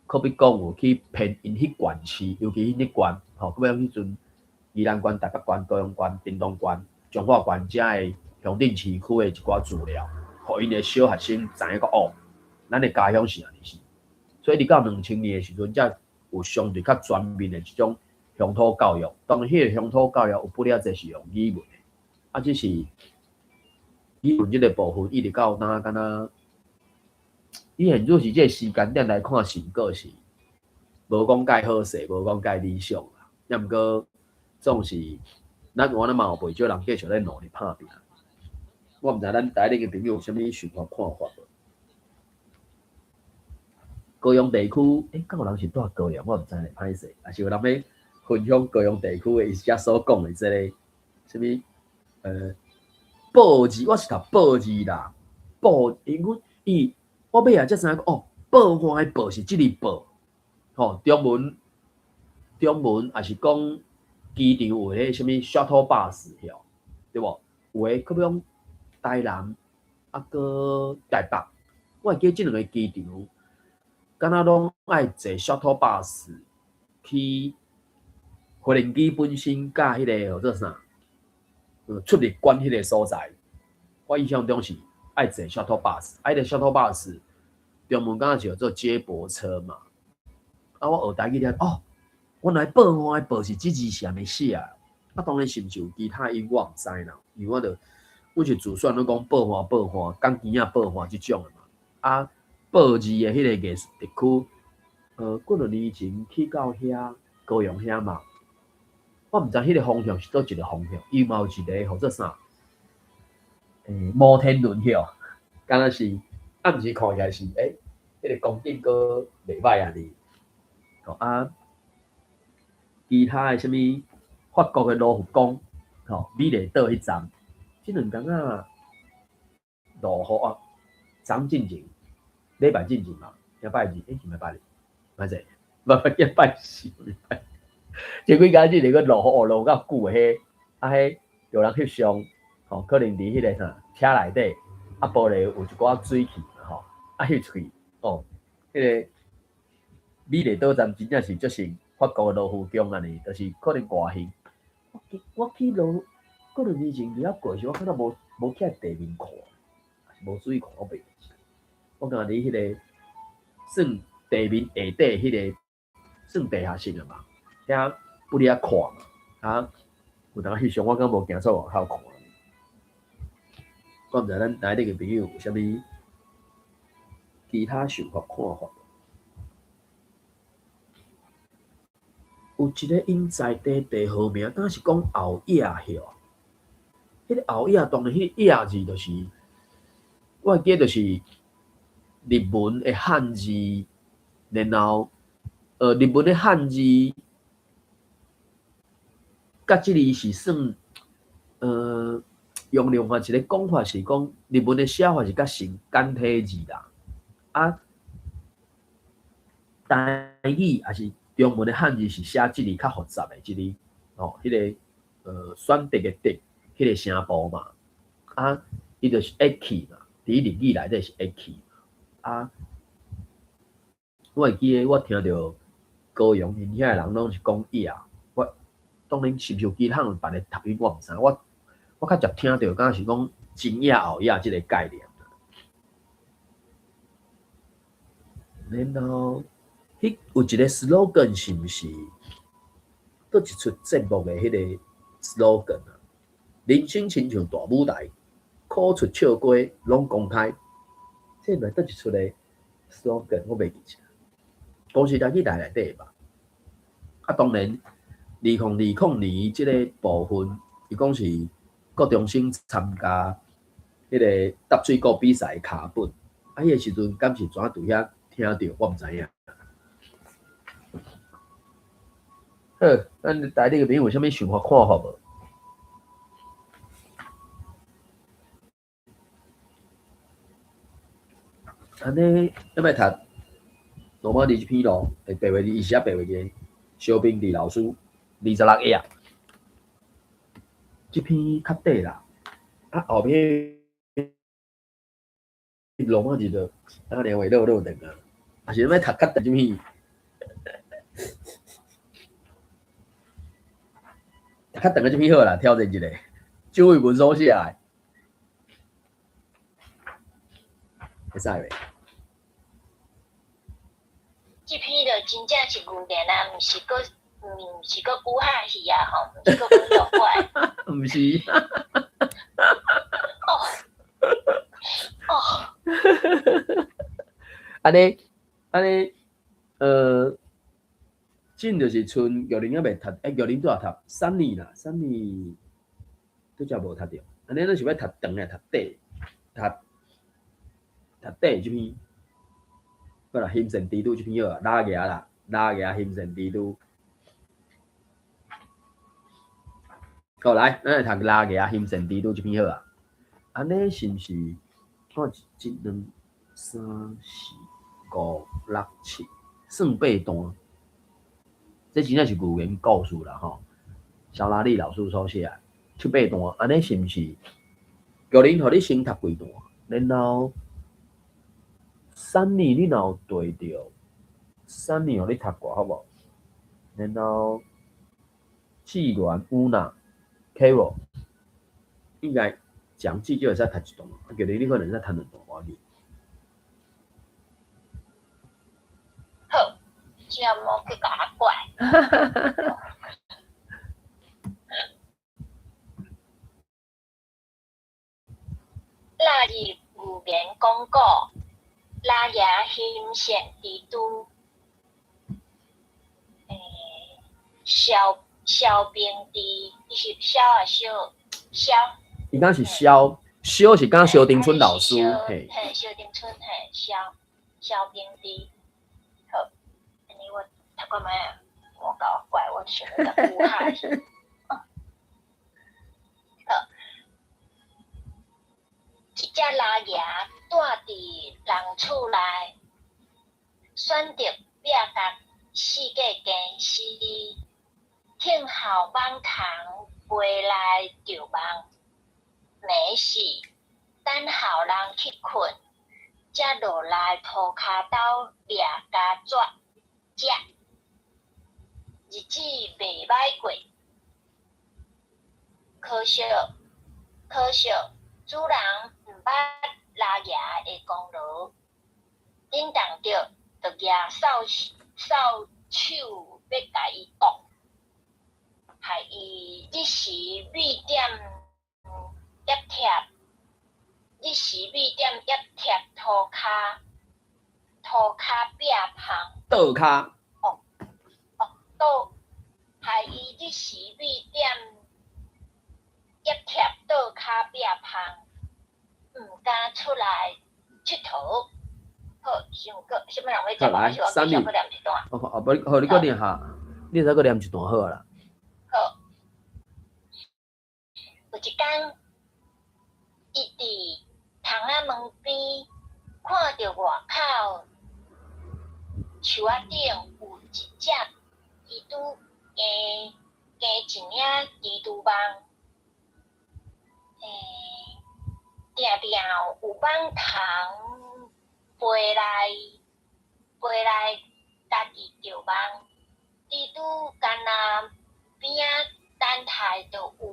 可比講有去編𪜶彼縣市，尤其彼縣，吼，閣欲彼陣宜蘭縣、台北縣、高雄縣、屏東縣、彰化縣遮的鄉鎮市區的一寡資料，予𪜶的小學生知影講哦，咱的家鄉是按呢是。所以，直到2000年的時陣，才有相對較全面的這種鄉土教育。當然，彼個鄉土教育有不了濟是用語文的，啊，只是語文這个部分，一直到今敢若，以現如是這个時間點來看，成果是無講蓋好勢，無講蓋理想啦。抑毋過總是咱我嘛有袂少人繼續咧努力拍拚。我毋知咱台頂的朋友有啥物想法看法無？高雄地區，欸，敢有人是住高雄？我毋知咧，歹勢，抑是有人欲分享高雄地區的伊遮所講的這个啥物？報字，我是讀報字啦，報，因為伊我尾仔才知影講，哦，報岸的報是這个報，吼，中文抑是講機場有彼啥物 shuttle bus 吼，對無？有的可比講台南啊，閣台北，我會記這兩个機場，敢若攏愛坐 shuttle bus 去飛行機本身佮彼个號做啥？出入關彼个所在，我印象中是愛坐 shuttle bus，啊，彼个 shuttle bus 中文敢若是叫做接駁車嘛。啊，我學台語了，哦，原來報岸的報是這字是按呢寫啊。啊，當然是毋是有其他音，我毋知啦。因為我著，阮是自細攏講報岸報岸，港墘仔報岸這種的嘛。啊，報字的彼个藝術特區，幾若年前去到遐高雄遐嘛，我毋知彼个方向是佗一个方向，伊嘛有一个號做啥？摩天輪吼，敢若是暗時看起來是彼个光景閣袂歹按呢。吼啊，其他的啥物法國的羅浮宮，吼，美麗島彼站，這兩工仔落雨啊，昨進前禮拜進前嘛，禮拜二，是毋拜二？歹勢，無記拜四，拜。前幾工日個落雨，落較久的彼，啊，彼有人翕相，吼，可能佇彼个啥車內底，啊，玻璃有一寡水汽嘛，吼，啊，翕出去，哦，彼个美麗島站真正是足像法國的羅浮宮按呢，就是可能外形。我去羅，幾若年前佇遐過時，我敢若無去地面看，無注意看，我袂記。我感覺佇彼个算地面下底彼个算地下室了嘛，遐不離遐看嘛，啊，有當翕相，我敢無行出外口看。我毋知咱台頂的朋友有啥物其他想法看法。有一个𪜶在地地號名，敢是講後野吼？彼个後野當然，彼个野字就是，我會記得就是日文的漢字，然後日文的漢字，佮這裡是算，用另外一个講法是講，日文的寫法是較像簡體字啦，啊，台語抑是中文的漢字是寫這裡較複雜的這裡，哦，彼个選擇的擇，彼个聲部嘛，啊，伊就是駅嘛，佇日語內底是駅，啊，我會記得我聽著高雄𪜶遐的人攏是講野，我當然是毋是有其他人別个讀音我毋知，我較捷聽著敢若是講前野後野這个概念。然後，彼有一个 slogan 是毋是？佗一齣節目的彼个 slogan 啊？人生親像大舞台，苦出笑歌攏公開。這毋是佗一齣的 slogan，我袂記起。公視台語台內底吧。啊，當然，2020年這个部分，伊講是國中生參加彼个答水鼓比賽的跤本。啊，彼个時陣敢是怎佇遐聽著，我毋知影。好，咱台裡個朋友有啥物想法看法無？按呢，欲欲讀羅馬字這篇咯，會白話字，伊寫白話字，蕭平治老師26頁，這篇較短啦。啊，後邊羅馬字就啊，兩位落落長啊，啊是欲讀較長這篇？較長的這篇好啦，挑戰一下，周慧文所寫的，會使袂？這篇就真正是寓言啊，毋是閣古仔戲啊吼，毋是閣講作怪。毋是。哦。哦。按呢，真就是賰玉玲猶未讀，欸，玉玲拄仔讀三年啦，三年拄才無讀著。按呢，咱是欲讀長的，讀短，讀短這篇。好啦，興盛蜘蛛這篇好啊，拉牙啦，拉牙興盛蜘蛛。好來，咱來讀拉牙興盛蜘蛛這篇好啊。按呢是毋是？看一、兩、三、四、五、六、七，算八段。這真正是寓言故事啦吼。蕭拉里老師所寫的七八段，按呢是毋是？玉玲，予你先讀幾段，然後三年你若有對著，三年予你讀過好無？然後志願烏娜 Carol 應該講至少會使讀一段，啊，玉玲你可能會使讀兩段無要緊。好，這莫去共我怪。納入寓言廣告，拉牙興盛蜘蛛，蕭平治，伊是蕭啊蕭蕭。伊敢是蕭，蕭是敢蕭丁春老師，嘿。嘿，蕭丁春，嘿，蕭平治。好，按呢我讀看覓啊，莫共我怪，我想欲讀古仔戲。好，一隻拉牙蹛佇人厝內，選擇壁角四界家私，聽候蠓蟲飛來著網。暝時等候人去睏，才落來塗跤兜掠蚵仔食，日子袂䆀過。可惜，可惜，主人毋捌拉牙的功勞，振動著就舉掃帚欲共伊剁，害伊日時米店挹貼，日時米店挹貼塗跤壁芳。倒跤。哦，哦，倒，害伊日時米店挹貼倒跤壁芳，毋敢出來𨑨迌。好，想閣啥物人欲食？來，三年。閣念一段。哦，哦，無，好，你閣念下，你會使閣念一段好啊啦。好。有一工，伊佇窗仔門邊看著外口樹仔頂有一隻蜘蛛行行一領蜘蛛網，定定有蠓蟲飛來家己著網，蜘蛛干焦邊仔等待就有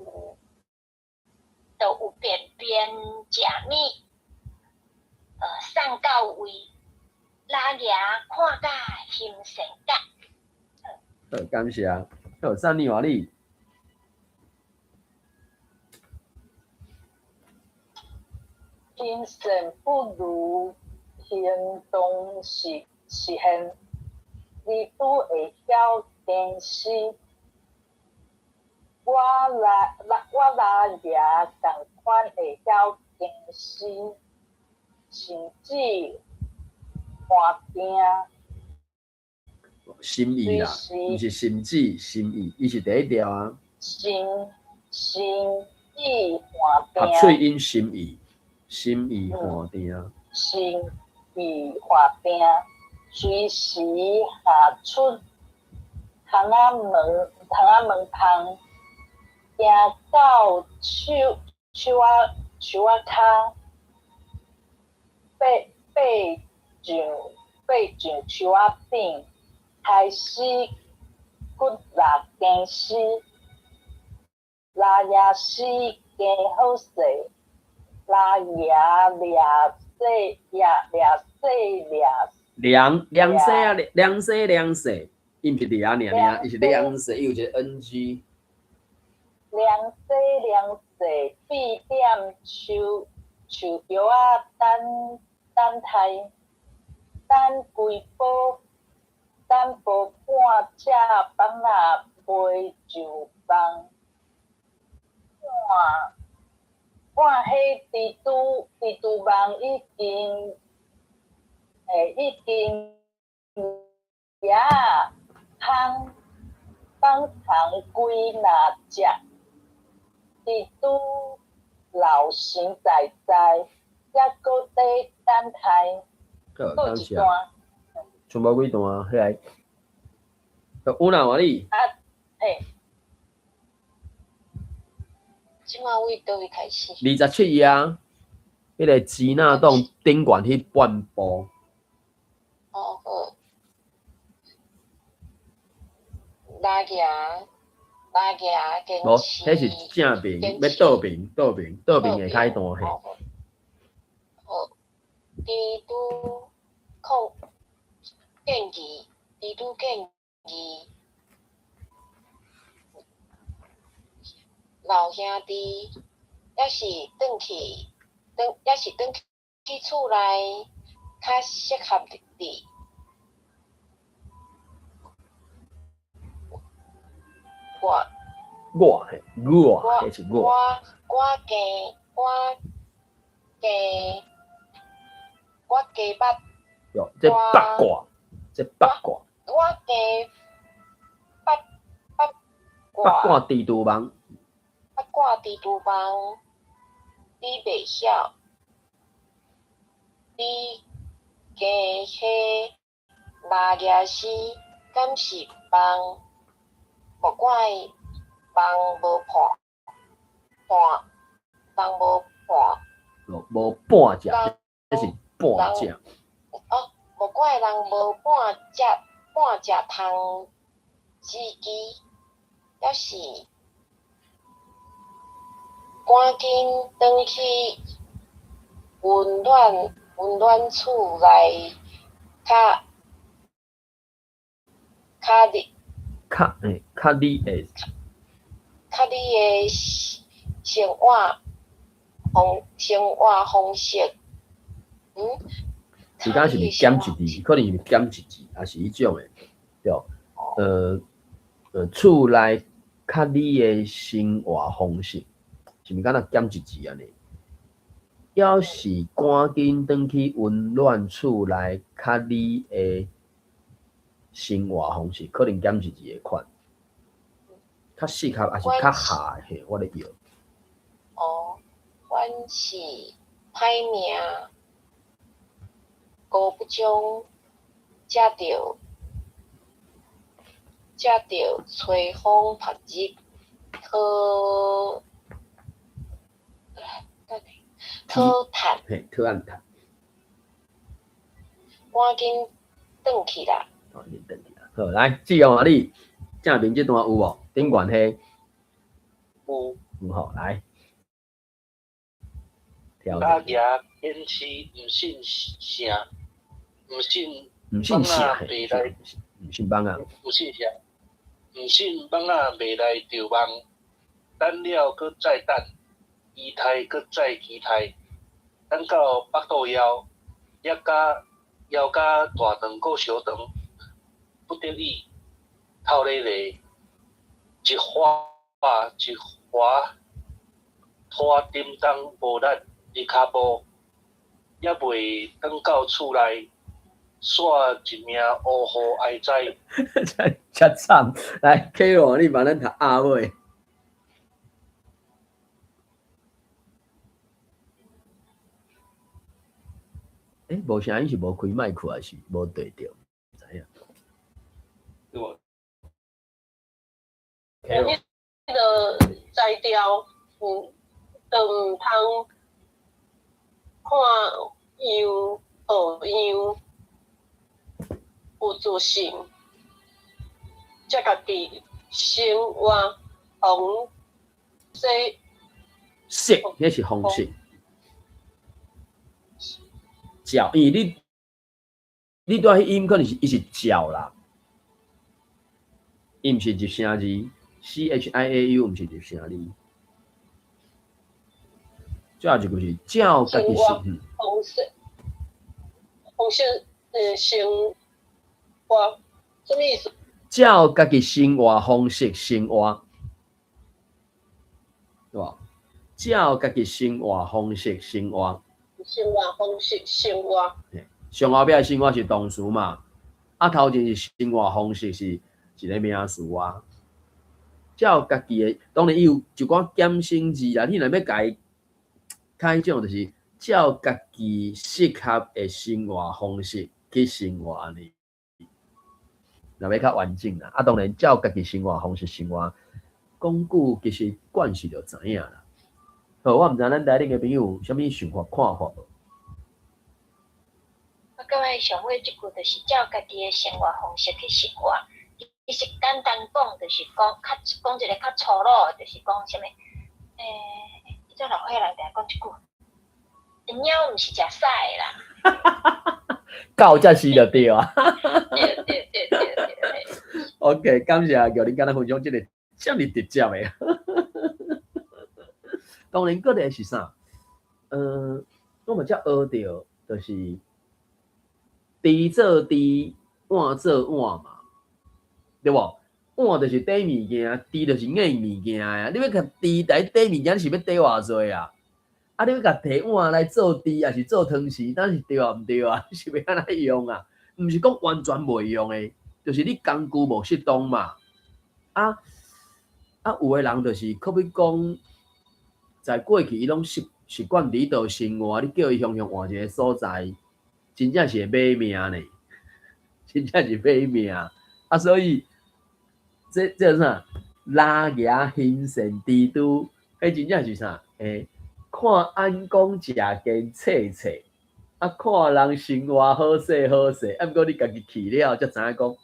便便食物，送到位，拉牙看甲心善甲。好，感謝。好，三年换你。心善不如行動實現，蜘蛛會曉電視，我拉牙仝款會曉電視，甚至換定。心意啦，毋是甚至心意，伊是第一條啊。心意換合喙音心意，心意換定。心意換定，隨時下出窗仔門，窗仔門窗，行到樹樹仔樹仔跤，爬爬上爬上樹仔頂，開始骨力堅絲，拉椰絲加好勢，拉椰掠細掠掠細掠。兩兩細啊，兩細兩細，伊毋是掠爾爾，伊是兩細，伊有一個 NG。兩細兩細，閉點樹樹葉仔等等待，等規波，等無半隻放仔袂上網，半半彼蜘蛛蜘蛛網已經欸，已經也空放蟲幾若隻，蜘蛛老神在在，猶閣咧等待。好，閣一段。全部幾段起來？有哪話你？啊，嘿。這馬位佗位開始？27頁啊，彼個支那洞頂懸彼半步。哦好。拉牙拉牙無，彼是正面，欲倒面，倒面，倒面會開段嘿。好，蜘蛛控建議，蜘蛛建議老兄弟，抑是轉去，轉，抑是轉去厝內較適合你。我我嘿，我，彼是我。我我加我加我加捌。喲，這八卦，這八卦。我加八八卦。八卦蜘蛛網。八卦蜘蛛網，你袂曉，你加彼拉椰絲，敢是網？莫怪網無破，破網無破。無半隻，這是半隻。哦，莫怪人無半隻，半隻通子機，抑是趕緊轉去溫暖溫暖厝內，較較你較欸較你的較你的生活方生活方式，嗯。時間是毋是減一字？可能是毋是減一字，抑是彼種的，對。厝內較你的生活方式，是毋是敢若減一字按呢？抑是趕緊轉去溫暖厝內較你的生活方式，可能減一字的款，較適合，抑是較合的嘿，我咧搖。哦，阮是歹命，孤不忠，才著才著吹風曝日，好好趁。嘿，討按趁。趕緊轉去啦！趕緊轉去啦！好，來，志勇啊，你正面這段有無？頂懸彼有。有吼，來。拉牙堅持毋信聖，毋信毋信聖，毋信網仔，毋信聖，毋信網仔袂來著網，等了閣再等，期待閣再期待，等到腹肚枵，抑甲枵甲大腸閣小腸，不得已透咧咧，一劃一劃拖沉重無力的跤步，猶未轉到厝內，煞一命烏呼哀哉。遮慘，來，K 羅，你幫咱讀阿尾。欸，無聲音是無開麥克，還是無對著？毋知影。對無？彼个才調，都毋通看樣學樣，有自信，才家己生活方式。式，彼是方式。照，因為你拄仔彼音可能是伊是照啦，伊毋是入聲字，CHIAU 毋是入聲字。最後一句是照家己生方式，方式生活，啥物意思？照家己生活方式生活，對無？照家己生活方式生活。生活方式生活。上後壁生活是動詞嘛？啊，頭前是生活方式是一個名詞啊。照家己的，當然伊有一寡簡省字啦。你若欲共伊開種，就是照家己適合的生活方式去生活按呢。若欲較完整啦，啊，當然照家己生活方式生活，講久其實慣勢就知影啦。好，我毋知咱台頂的朋友有啥物想法看法無？我感覺上尾這句就是照家己的生活方式去生活。其實簡單講，就是講較講一個較粗魯的，就是講啥物？以前老歲仔人定講一句：貓毋是食屎的啦。到這時就對啊。對對對對對。 OK，感謝叫你共咱分享這個遮爾直接的。當然，閣一個是啥？我嘛才學著，就是豬做豬，碗做碗嘛，對無？碗就是底物件，豬就是硬物件啊。你欲共豬來底物件，你是欲底偌濟啊？啊，你欲共提碗來做豬，抑是做湯匙，當是對啊？毋對啊？是欲按怎用啊？毋是講完全袂用的，就是你工具無適當嘛。啊啊，有的人就是可比講。在過去，伊攏習習慣佇佗生活，你叫伊雄雄換一個所在，真正是會買命呢，真正是買命。啊，所以這這啥？拉牙形成蜘蛛，彼真正是啥？欸，看按講食見脆脆，啊，看人生活好勢好勢，啊，毋過你家己去了，才知影講，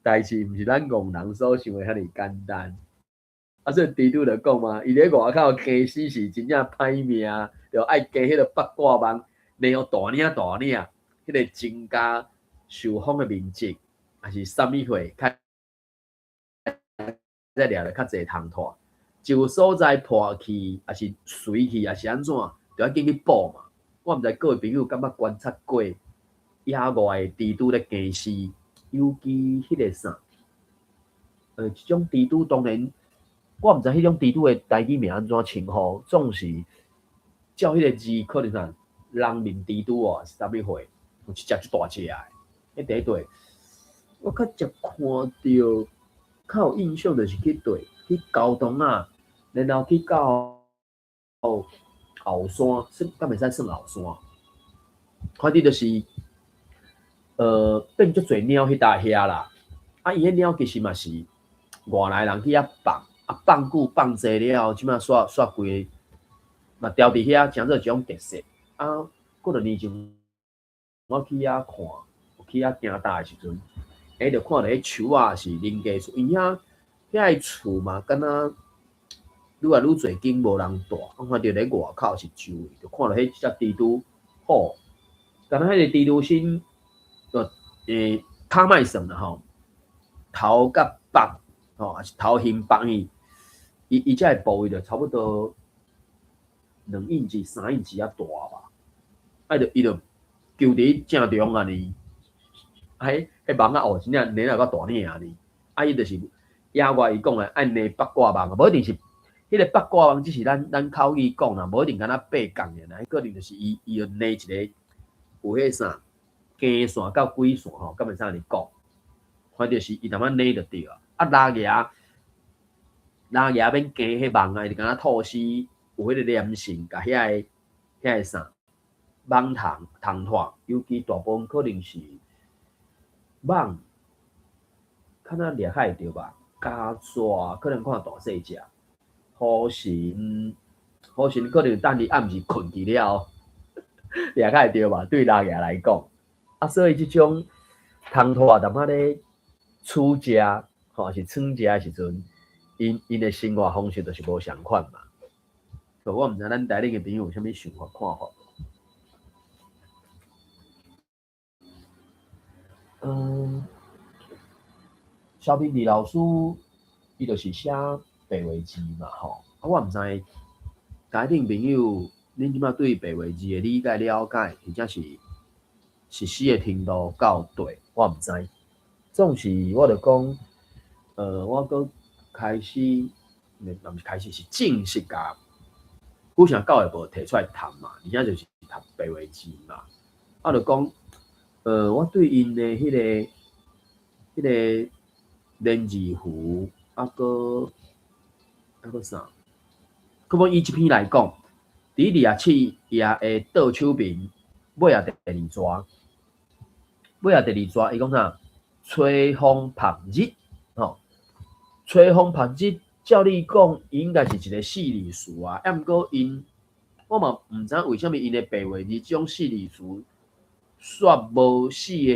代誌毋是咱戇人所想的遐爾簡單。啊，所以蜘蛛就講嘛，伊咧外口驚死是真正歹命，就愛加彼個八卦網，然後大領大領，彼個增加受風的面積，抑是啥物貨，較才掠著較濟蟲蟻。一有所在破去，抑是碎去，抑是按怎，就愛緊去補嘛。我毋知各位朋友敢捌觀察過野外的蜘蛛咧家私，尤其彼個啥，一種蜘蛛當然。我毋知彼種蜘蛛的台語名按怎稱呼，總是照彼個字可能啥人面蜘蛛哦，是啥物貨？有一隻足大隻的，彼第一對，我較常看著較有印象，就是去對去高東啊，然後去到後山，算敢會使算後山？反正就是變足濟鳥彼搭遐啦。啊，伊彼鳥其實嘛是外來人去遐放。啊，放久放濟了後，這馬煞煞規個嘛牢佇遐，成做一種特色。啊，幾若年前我去遐看，去遐行搭的時陣，欸，就看著彼樹仔是人家厝，因遐遐个厝嘛，敢若愈來愈濟間無人住，我看著咧外口是周圍，就看著彼隻蜘蛛，吼，敢若彼个蜘蛛身，較莫算啦吼，頭佮腹，吼，抑是頭胸腹耳。伊伊這个部位就差不多2英尺、3英尺仔大吧，啊，就伊就揪佇正中按呢，啊，彼彼網仔哦，真正領了較大領按呢，啊，伊就是野外伊講的愛捏八卦網，無一定是彼彼個八卦網只是咱口語講啦，無一定敢若八仝爾啦，可能就是伊就連一個有彼啥經線佮鬼線吼，敢會使按呢講？反正是伊淡仔連就對啊。啊，蜊仔免加彼網啊，伊就敢若吐絲有彼個黏性，共遐個啥網蟲蟲脫，尤其大部分可能是網較若掠較會著吧，膠紙可能看大細隻，雨神可能等伊暗時睏去了後，掠較會著吧？對蜊仔來講，啊，所以這種蟲脫淡仔咧取食，吼是囥食的時陣，𪜶的生活方式就是無仝款嘛。我毋知咱台頂的朋友有啥物想法看法。蕭平李老師，伊就是寫白話字嘛，吼。啊，我毋知台頂朋友，恁這馬對白話字的理解了解，或者是實施的程度到佗，我毋知。總是我就講，我閣開始，毋是開始，是正式共古城教育部提出來談嘛，而且就是讀白話字嘛。啊，就講，我對𪜶的彼個連字符，啊閣啥？閣欲以這篇來講，佇27頁的倒手邊尾仔第二逝，尾仔第二逝，伊講啥？吹風曝日，吼，吹風曝日，照理講，伊應該是一個四字詞啊。毋過𪜶，我嘛毋知為啥物𪜶的白話字這種四字詞，煞無四個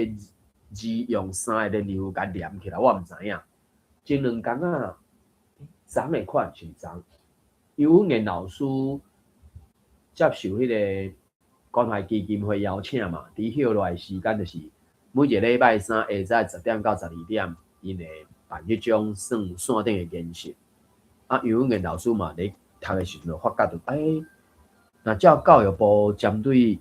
字用三個連字符共連起來，我毋知影。前兩工啊，昨的款是昨，游文彦老師接受彼個關懷基金會邀請嘛，佇歇落來時間就是每一個禮拜三下晝10點到12點，𪜶會辦彼種算線頂的研習。啊，游文彦老師嘛，咧讀的時陣就發覺著，若照教育部針對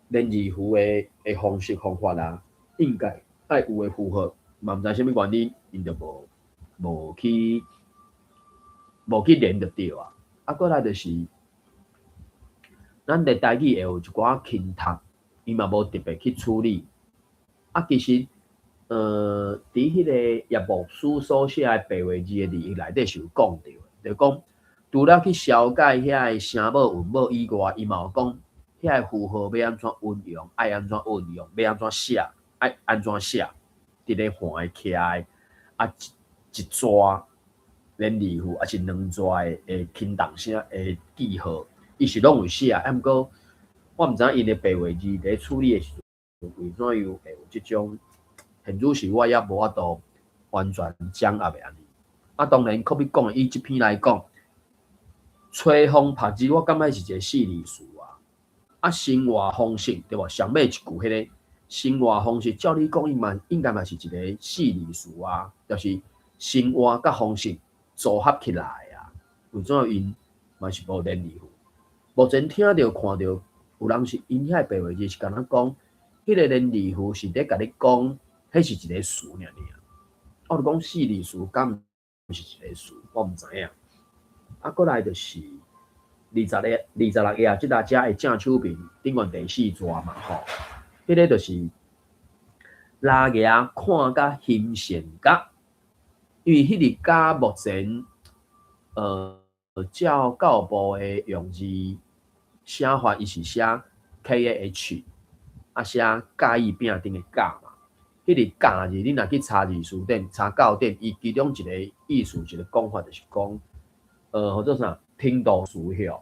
連字符的方式方法啊，應該愛有的符號，嘛毋知啥物原因，𪜶就無去連就對啊。啊，過來就是，咱佇台語會有一寡輕讀，伊嘛無特別去處理。啊，其實，佇彼個葉牧師所寫的白話字的字義內底是有講著的，就講除了去消解遐个聲母韻母以外，伊嘛有講遐个符號欲按怎運用，愛按怎運用，欲按怎寫，愛按怎寫，佇咧橫的徛的，啊一逝連字符，抑是兩逝的輕重聲的記號，伊是攏有寫。啊，毋過我毋知影𪜶的白話字佇咧處理的時陣，為怎樣會有這種？現此時我也無法度完全掌握的按呢。啊，當然，閣欲講以這篇來講，吹風曝日，我感覺是一個四字詞啊。啊，生活方式對無？上尾一句彼個生活方式，照理講，伊嘛應該嘛是一個四字詞啊，就是生活佮方式組合起來啊。為怎樣𪜶嘛是無連字符？目前聽著看著有人是𪜶遐白話字是敢若講，彼個連字符是咧共你講，彼是一個詞爾爾。我就講四字詞，敢毋是一個詞，我毋知影。啊，過來就是20頁、26頁，這搭遮的正手邊頂懸第四逝嘛吼。彼個就是蜊仔看甲欣羨甲，因為彼日甲目前，照教育部的用字寫法，伊是寫 KAH，啊寫甲乙丙丁的甲嘛。彼个甲字，你若去查字辭典、查教典，伊其中一個意思、一個講法就是講，號做啥？程度詞曉，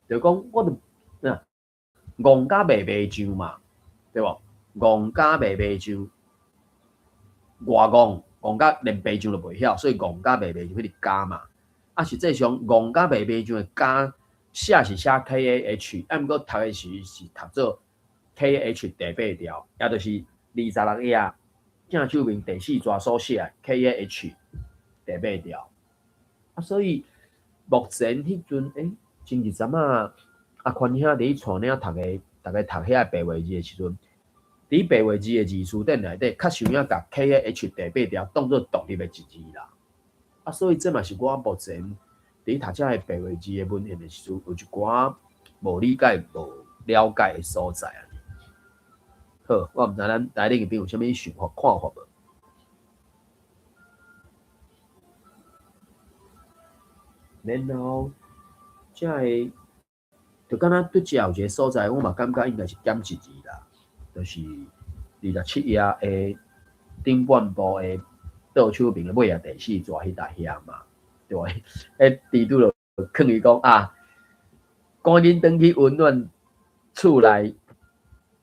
就講我著若戇甲賣賣醬嘛，對無？戇甲賣賣醬，偌戇，戇甲連白醬都袂曉，所以戇甲賣賣醬彼個甲嘛。啊，實際上戇甲賣賣醬的甲寫是寫 KAH，啊，毋過讀的時是讀做 KH 第八調，也就是26頁正手面第四逝所寫的 KAH 第八調。啊，所以目前彼陣，前一陣仔阿寬兄佇咧帶領讀个，逐家讀遐個白話字的時陣，佇白話字的字辭典內底，較實有影共 KAH 第八調當做獨立的一字啦。啊，所以這嘛是我目前佇佇讀這个白話字的文獻的時陣，有一寡無理解、無了解的所在啊。好，我毋知咱台頂邊有啥物想法、看法無？然後，這个就敢若對遮有一个所在，我嘛感覺應該是減一字啦，就是27頁的頂半部的倒手邊的尾仔第四逝彼搭遐嘛，對無？彼蜘蛛就囥伊講啊，趕緊轉去溫暖厝內，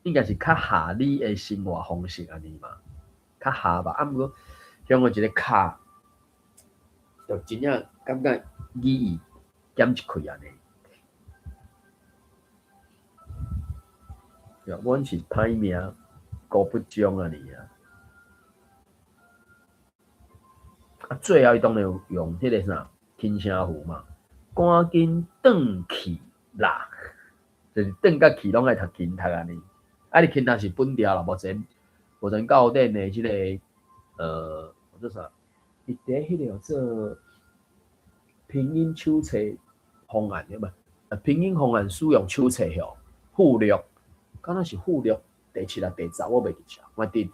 應該是較合理的生活方式按呢嘛，較合吧。啊，毋過向有一个卡，就真正感覺語義減一開按呢。阮是歹命，孤不忠按呢啊。啊，最後伊當然有用彼個啥輕聲符嘛，趕緊轉去啦，就是轉佮去攏愛讀輕讀按呢。啊，你輕讀是本調啦，目前教典的這个做啥？伊佇彼个叫做拼音手冊方案對無？拼音方案使用手冊吼，附錄，敢若是附錄第7啊第10，我袂記得，反正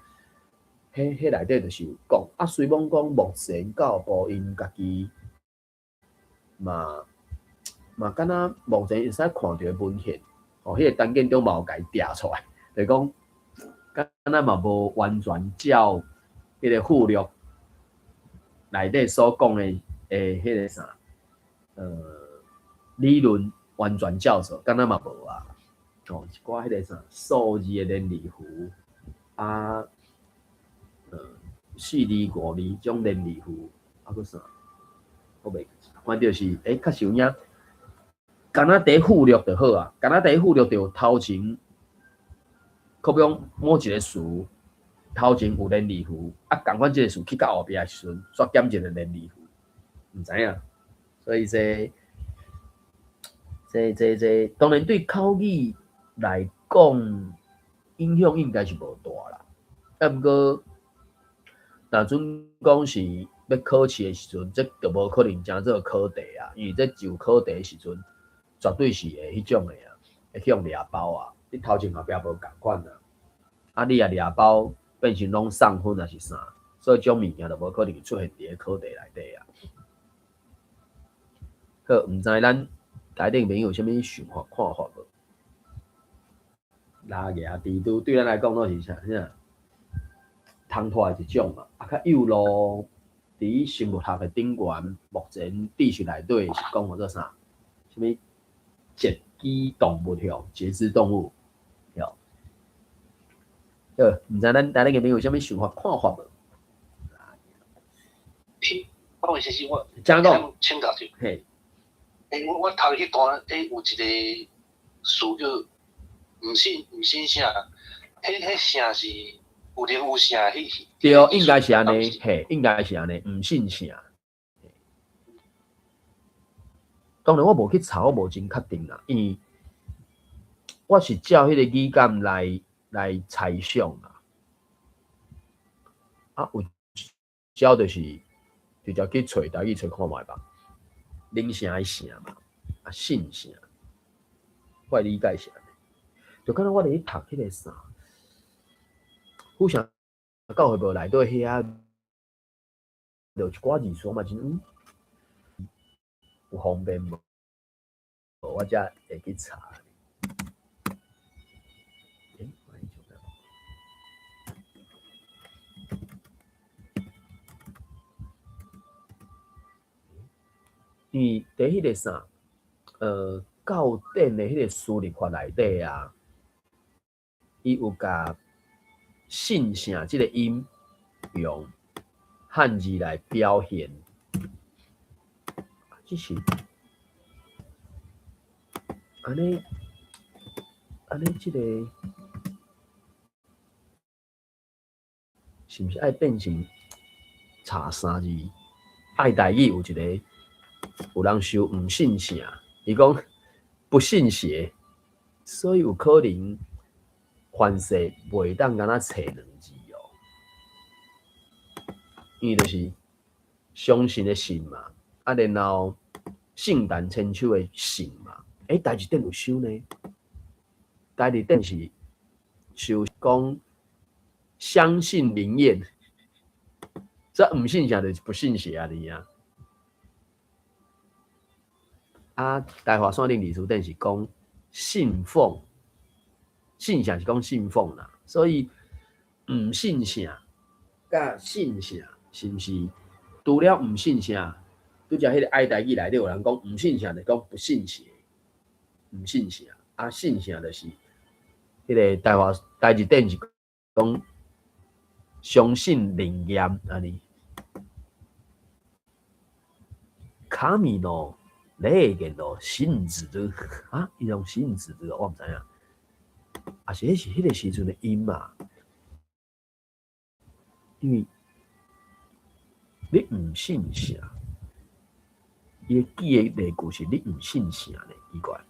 彼內底就是有講。啊，雖罔講目前教育部𪜶家己嘛敢若目前會使看著的文獻，哦，彼个陳建中嘛有共伊調出來，就是講敢若嘛無完全照彼个附錄內底所講的彼个啥，理論完全照做，敢若嘛無啊。哦，一寡彼个啥數字的連字符啊，四字五字種連字符，啊，閣啥，我袂記，反正就是，確實有影，敢若佇附錄就好啊，敢若佇附錄就頭前，可比講某一个詞頭前有連字符，啊，仝款這个詞去到後壁的時陣，煞減一个連字符，毋知影，所以這當然對口語來講，影響應該是無大啦。啊，毋過，若準講是欲考試的時陣，這就無可能成做考題啊，因為這就考題的時陣，絕對是會彼種的啊，會去予掠包啊。你頭前後壁無仝款啊，啊，你若掠包變成攏送分抑是啥，所以這種物件就無可能出現佇咧考題內底啊。好，毋知咱台頂朋友有啥物想法看法無？拉牙蜘蛛對咱來講攏是啥？啥？通脫的一種嘛，啊，較幼路佇生物學的頂懸，目前知識內底是講號做啥？啥物節肢動物吼，節肢動物，對。好，毋知咱台頂的朋友有啥物想法看法無？我先生，我請講。請教者。嘿。我讀彼段，有一個詞叫毋信聖，彼聖是有靈有聖，彼對，應該是按呢，嘿，應該是按呢，毋信聖。當然我無去查，我無真確定啦，因為我是照彼個語感來猜想啦。啊，有照就是直接去揣，台語揣看覓吧。靈城的城嘛，啊，信城，我的理解是按呢。就敢若我佇咧讀彼个啥，府城教會部內底遐，就一寡字詞嘛，真有方便無？我才會去查。因為佇彼个啥，教典的彼个輸入法內底啊，伊有共信聖這个音用漢字來表現，只是按呢，按呢，這個是毋是愛變成查三字？愛台語有一个有人收毋信聖，伊講不信邪，所以有可能凡勢袂當敢若揣兩字哦，因為就是相信的信嘛，啊，然後圣诞千秋的信嘛。欸，台字典有收呢？台字典是收讲相信灵验，這毋信邪就是不信邪按呢啊。啊，大華山頂字詞典是講信奉，信邪是講信奉啦，所以毋信邪佮信邪是毋是？除了毋信邪，拄才彼个愛台語內底有人講毋信邪，就講不信邪，毋信邪啊，信邪就是彼個台華台字典是講相信靈驗按呢。卡米諾霊言咯，信子的啊，伊用信子的，我毋知影，啊是彼是彼個時陣的音嘛，因為你毋信邪，伊的記的例句是你毋信邪呢，奇怪，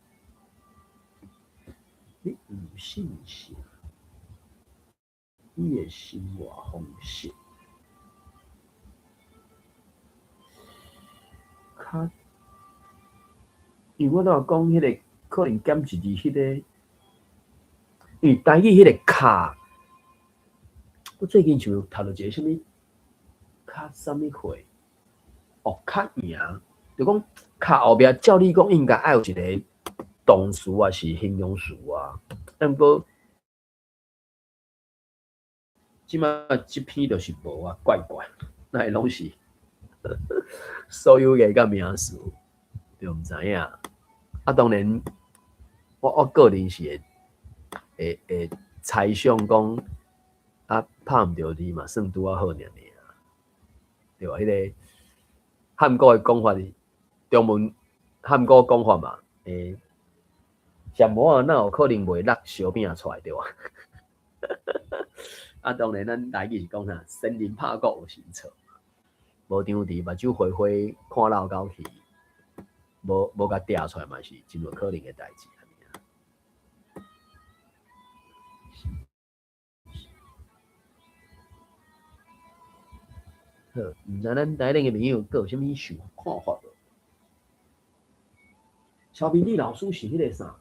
你毋信邪，你的生活方式較，因為我拄仔講彼個可能減一字，彼個，因為台語彼個卡，我最近像讀著一個啥物較啥物貨，哦，較贏，就講卡後壁照理講應該愛有一個動詞抑是形容詞啊，但毋過這擺這篇就是無啊，怪怪，哪會攏是所有的佮名詞，就毋知影。啊，當然，我個人是會猜想講，啊，拍毋著字嘛，算拄仔好爾爾，對無？彼個漢語的講法，中文漢語講法嘛，欸，食糜仔哪有可能袂落燒餅出來，對無？啊，當然咱台語是講啥，仙人拍鼓有神助，無張佇目睭花花看老狗去，無共掠出來嘛是真有可能的代誌。好，毋知咱台頂的朋友閣有啥物想看法無？蕭明理老師是彼個啥？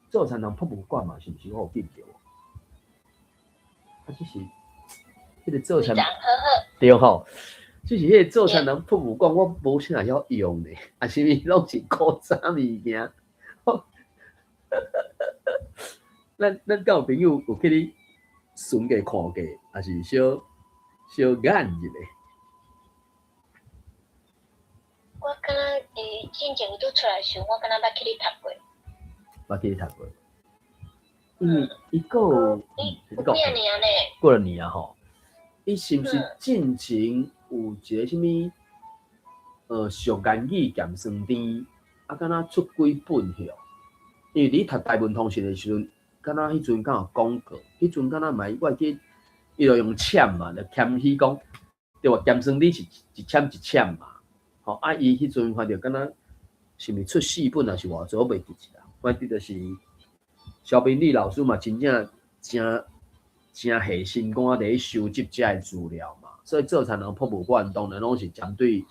做田人博物館嘛，是毋是？我有記著無？啊，只是彼個做田對吼，只是彼個做田人博物館，我無啥會曉用呢，啊，是毋是攏是古早物件？咱敢有朋友有去你巡過看過，抑是小小眼一下？我敢若佇進前拄出來時，我敢若捌去你讀過。捌去你讀過。嗯，伊閣有，幾年呢？過了年啊吼，伊是毋是進前有一個啥物？俗言語鹹酸甜，啊，敢若出幾本許？因為佇讀大文通訊的時陣，敢若彼陣敢有講過，彼陣敢若嘛，我會記，伊就用簽嘛，就謙虛講，對無？鹹酸甜是一簽一簽嘛，吼啊！伊彼陣反正敢若是毋是出四本抑是偌濟，我袂記得啦。反正就是蕭明理老師嘛，真正誠誠下心肝佇咧收集遮个資料嘛，所以做田人博物館當然攏是針對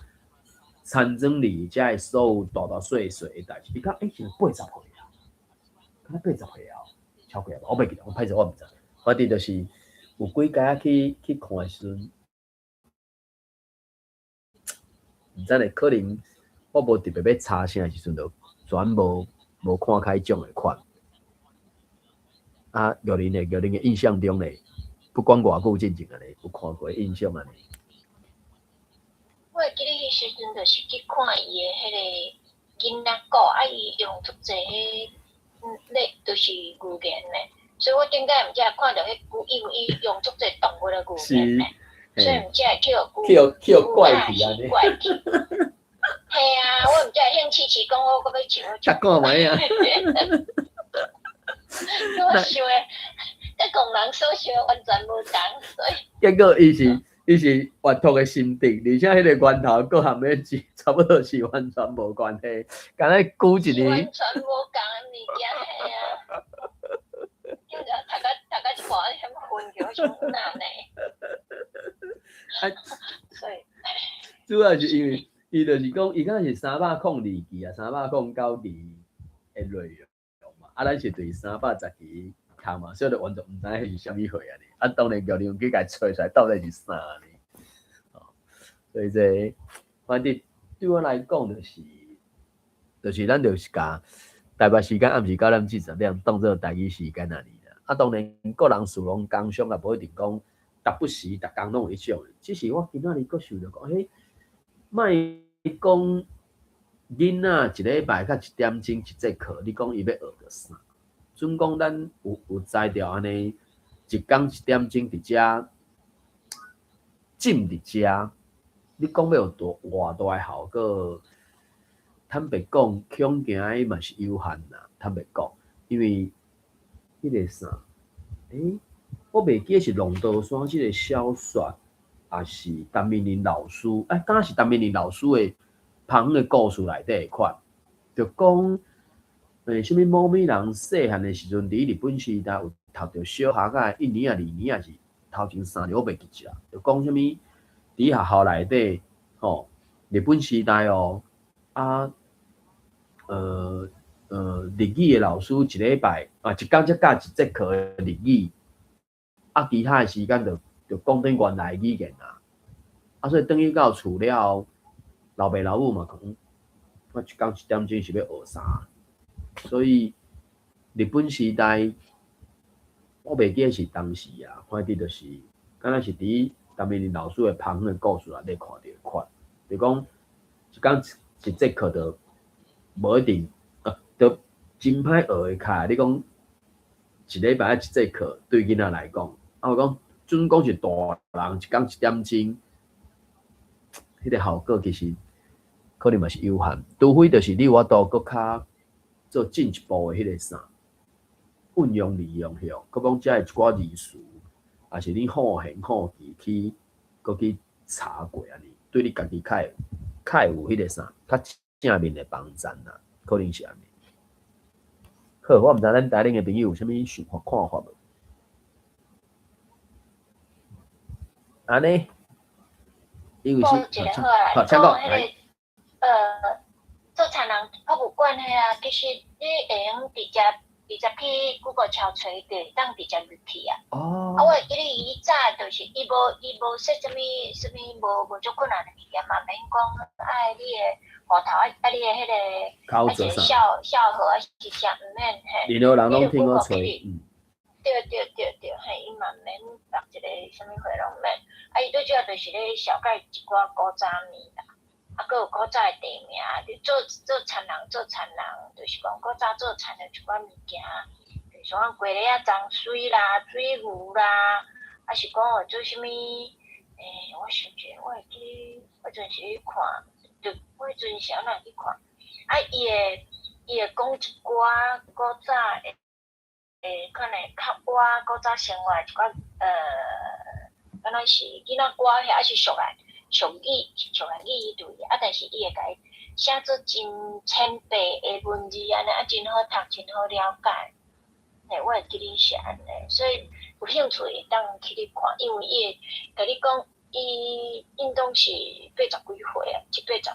田庄里遮个所有大大細細的代誌。伊講欸，是80歲啊，敢若80歲啊，超過啊，我袂記得，我歹勢我毋知。反正就是有幾擺去看的時陣，毋知咧，可能我無特別欲查啥的時陣，就全無看開種的款。啊，玉玲的印象中咧，不管偌久進前按呢，有看過印象按呢。我會記得彼時陣就是去看伊的彼個囡仔鼓，啊，伊用足濟彼，咧，就是語言咧，所以我頂擺毋才會看著彼句，因為伊用足濟動物的語言咧，所以毋才會去予去予怪去按呢。怪去。嘿啊，我毋才會興起起講，我閣欲唱。讀看覓啊？我想的，佮戇人所想的完全無仝，所以。結果伊是閱讀的心得，而且彼個源頭閣含彼字差不多是完全無關係，敢若舉一個。完全無仝的物件，嘿啊！叫做讀甲一半險昏去，我想哪呢？啊，所以。主要是因為伊就是講，伊敢是302期啊，302期的內容嘛。啊，咱是對310期讀嘛，所以就完全毋知彼是啥物貨啊！啊，當然叫你用去共揣出來，到底是啥呢？哦，所以這反正對我來講，就是咱就是共台北時間暗時9點40當做台語時間爾啦。啊，當然各人事攏工商也無一定講，逐不時逐工攏有彼種。只是我今仔日閣想著講，欸，莫講囡仔一禮拜才一點鐘一節課，你講伊欲學著啥？準講咱有才調按呢，一工一點鐘佇遮浸佇遮，你講欲有多偌大的效果？坦白講，恐驚嘛是有限啦。坦白講，因為彼個啥，欸，我袂記得是龍頭山這個小說，抑是陳明仁老師，欸，敢是陳明仁老師的芳的故事內底的款，就講，欸，啥物某物人細漢的時陣，佇日本時代有讀著小學仔一年啊、二年抑是頭前三年，我袂記得啦。就講啥物佇學校內底，吼，日本時代哦，啊，日語的老師一禮拜啊，一工才教一節課的日語，啊，其他的時間就講轉原來的語言啊。啊，所以轉去到厝了後，老爸老母嘛講，我一工一點鐘是欲學啥？所以日本時代，我袂記得是當時啊，反正就是，敢若是佇陳明仁老師的芳的故事內底看著的款，就講一工一節課就無一定，啊，就真歹學會起來。你講一禮拜一節課，對囡仔來講，啊，我講準講是大人一工一點鐘，彼個效果其實可能嘛是有限，除非就是你有法度閣較做進一步的彼個啥，運用利用許，閣講遮的一寡字詞，抑是你好閒好奇去閣去查過按呢，對你家己較會有彼個啥，較正面的幫助啦，可能是按呢。好，我毋知咱台頂的朋友有啥物想法看法無？按呢，因為是，好，請講。做田人博物館彼啊，其實你會用直接去 Google 搜揣就會當直接入去啊。啊，我會記得伊早就是伊無說啥物啥物無足困難的物件嘛，免講愛你的戶頭愛愛你的彼個，愛一個校號抑是啥，毋免嘿。任何人攏聽我揣。對對對對，嘿，伊嘛毋免落一個啥物貨攏免。啊，伊最主要就是咧紹介一寡古早物啦。啊，閣有古早的地名，你做田人做田人，就是講古早做田的一寡物件，比如講雞螺仔髒水啦、水牛啦，抑是講有做啥物？欸，我想者，我會記，我陣時去看，就我彼陣是按怎去看？啊，伊會講一寡古早的，欸，可能較倚古早生活的一寡，敢若是囡仔歌遐，抑是俗來。俗語彼類，啊，但是伊會共伊寫做真淺白的文字按呢，啊，真好讀，真好了解。嘿，我會記得是按呢，所以有興趣會當去咧看，因為伊會共你講，伊應當是八十幾歲啊，七八十歲，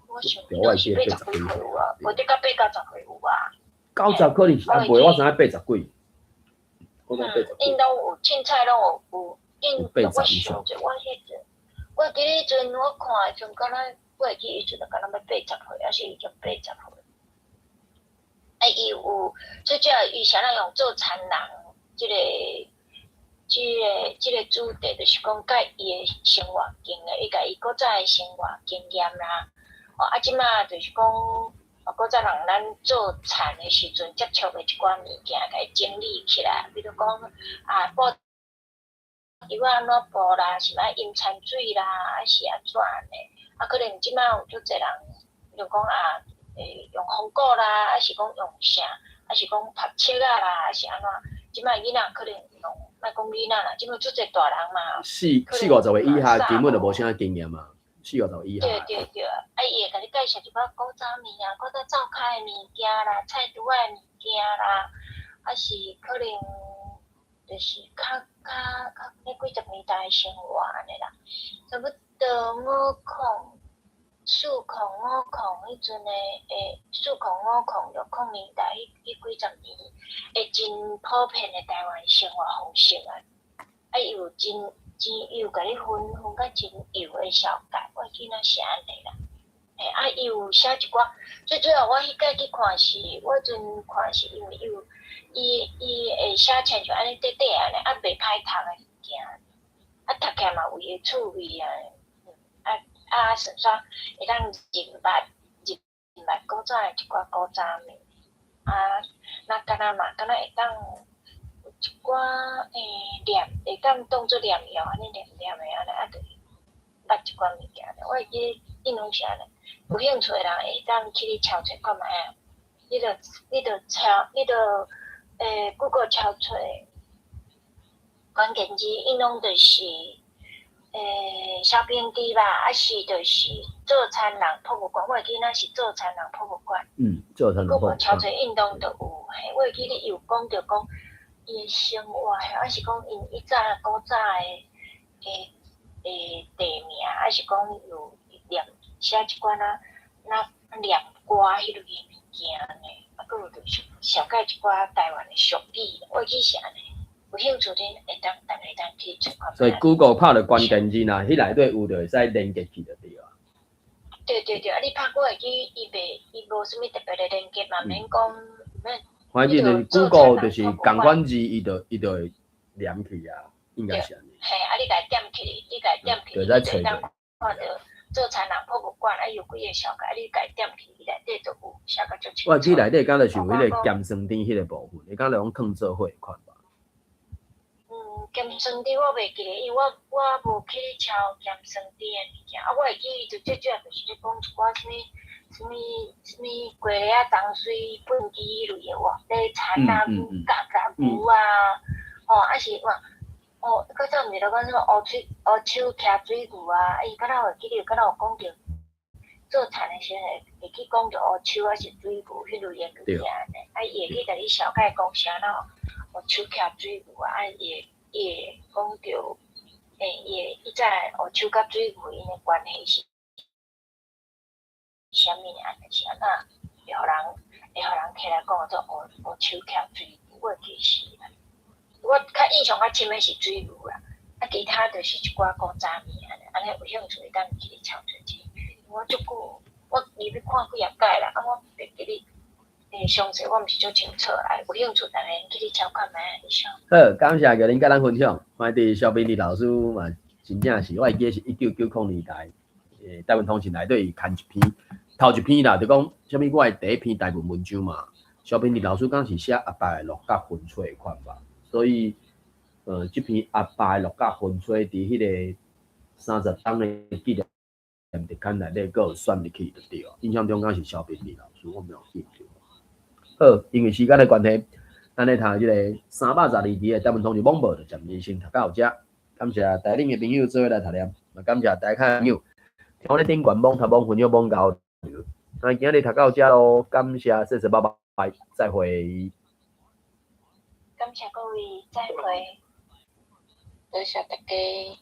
我想應當是八十幾歲有啊，無得到八九十歲有啊。九十可能是啊，袂，我知影八十幾。嗯，𪜶攏有凊彩攏有，𪜶我想者，我彼陣。我記得彼陣我看的時陣，敢若我會記彼陣就敢若欲八十歲，抑是已經八十歲。啊，伊有最主要伊啥人用做田人，這個主題，就是講佮伊的生活經驗，伊共伊古早的生活經驗啦。哦，啊，這馬就是講，古早人咱做田的時陣接觸的一寡物件，共伊整理起來，比如講啊，布伊按怎布啦，是愛淹田水啦，抑是按怎呢？啊，可能這馬有足濟人，比如講啊，欸，用風鼓啦，抑是講用啥，抑是講拍尺仔啦，抑是按怎？這馬囡仔可能用，莫講囡仔啦，這馬足濟大人嘛。四五十歲以下根本就無啥經驗嘛，四五十歲以下。對對對，啊，伊會共你介紹一寡古早物啊，古早灶跤的物件啦，菜櫥仔的物件啦，抑是可能。就是較彼幾十年代的生活按呢啦，差不多五空4050彼陣的4050、60年代彼幾十年會真普遍的台灣生活方式啊，啊伊有真真有共你分分甲真幼的紹介，我會記得是按呢啦。嘿，啊，伊有寫一寡，最主要我彼擺去看是，我彼陣看是因為伊有伊伊會寫親像按呢短短按呢，啊袂歹讀的物件，啊讀起來嘛有伊的趣味啊，啊啊順煞會當認捌認捌古早的一寡古早物，啊，若敢若嘛敢若會當有一寡念，會當當做念藥按呢念念的按呢，啊就捌一寡物件。我會記得應該是按呢，有興趣的人會當去咧搜揣看覓啊。你著你著Google 搜揣關鍵字，伊攏就是蕭平地吧，抑是就是做田人博物館。我會記得是做田人博物館。做田人博物館。 Google 搜揣應當就有，嘿，我會記得伊有講著講伊的生活，抑是講𪜶以早古早的地名，抑是講有念寫一寡仔那念歌彼類的物件呢，啊，閣有就是紹介一寡台灣的俗語，我會記是按呢。有興趣恁會當逐家會當去揣看。所以 Google 拍著關鍵字若彼內底有就會使連結去就對啊。對對對，啊你拍我會記伊袂伊無啥物特別的連結嘛，免講免。反正就是 Google 就是仝款字，伊就會連去啊，應該是按呢。嘿，啊你共伊點去，你共伊點去，就會使你就會當看著做田人博物館，啊有幾个紹介，啊你共伊點去，伊內底就有寫甲足清楚。我記內底敢就是有彼個鹹酸甜彼個部分，伊敢若攏囥做伙款吧？嗯，鹹酸甜我袂記得，因為我無去抄鹹酸甜的物件，啊，我會記就最主要就是咧講一寡啥物啥物啥物雞仔髒水糞機彼類的哇，咧田啊、牛夾夾牛啊，吼，啊是哇，哦，較早毋是咧講啥物烏喙烏手騎水牛啊，啊伊敢若會記得，敢若有講著做田的時陣會去講著烏手抑是水牛彼類的物件呢，啊伊會去共你紹介講啥喏，烏手騎水牛啊，啊伊會伊會講著，伊會伊早烏手佮水牛𪜶的關係是啥物啊？是按怎會予人起來講做烏手騎水牛？我會記是啦。我較印象較深的是水牛啦，啊，其他就是一寡古早物按呢，按呢有興趣會當去搜揣者。我足久，我入去看幾仔擺啦，啊，我袂記得詳細，我毋是足清楚啦。有興趣逐家去咧搜看覓啊，以上。好，感謝玉玲佮咱分享。歡迎蕭平地老師嘛，真正是我會記得是1990年代，台灣通訊內底伊牽一篇，頭一篇啦，就講啥物我的第一篇台文文章嘛。蕭平地老師敢是寫阿伯的鹿佮雲吹的款吧，所以，這篇阿伯的鹿佮雲吹佇彼個30冬的紀念特刊內底，閣有選入去就對。印象中敢是蕭平地老師，我沒有記著。好，因為時間的關係，咱咧讀這個312期的台灣通訊網報就暫時先讀到遮。感謝台頂的朋友做伙來讀念，嘛感謝大家朋友聽我咧頂懸網讀網分享網交流。那今日讀到遮囉，感謝，謝謝，拜拜，再會。感謝各位，再會。多謝大家。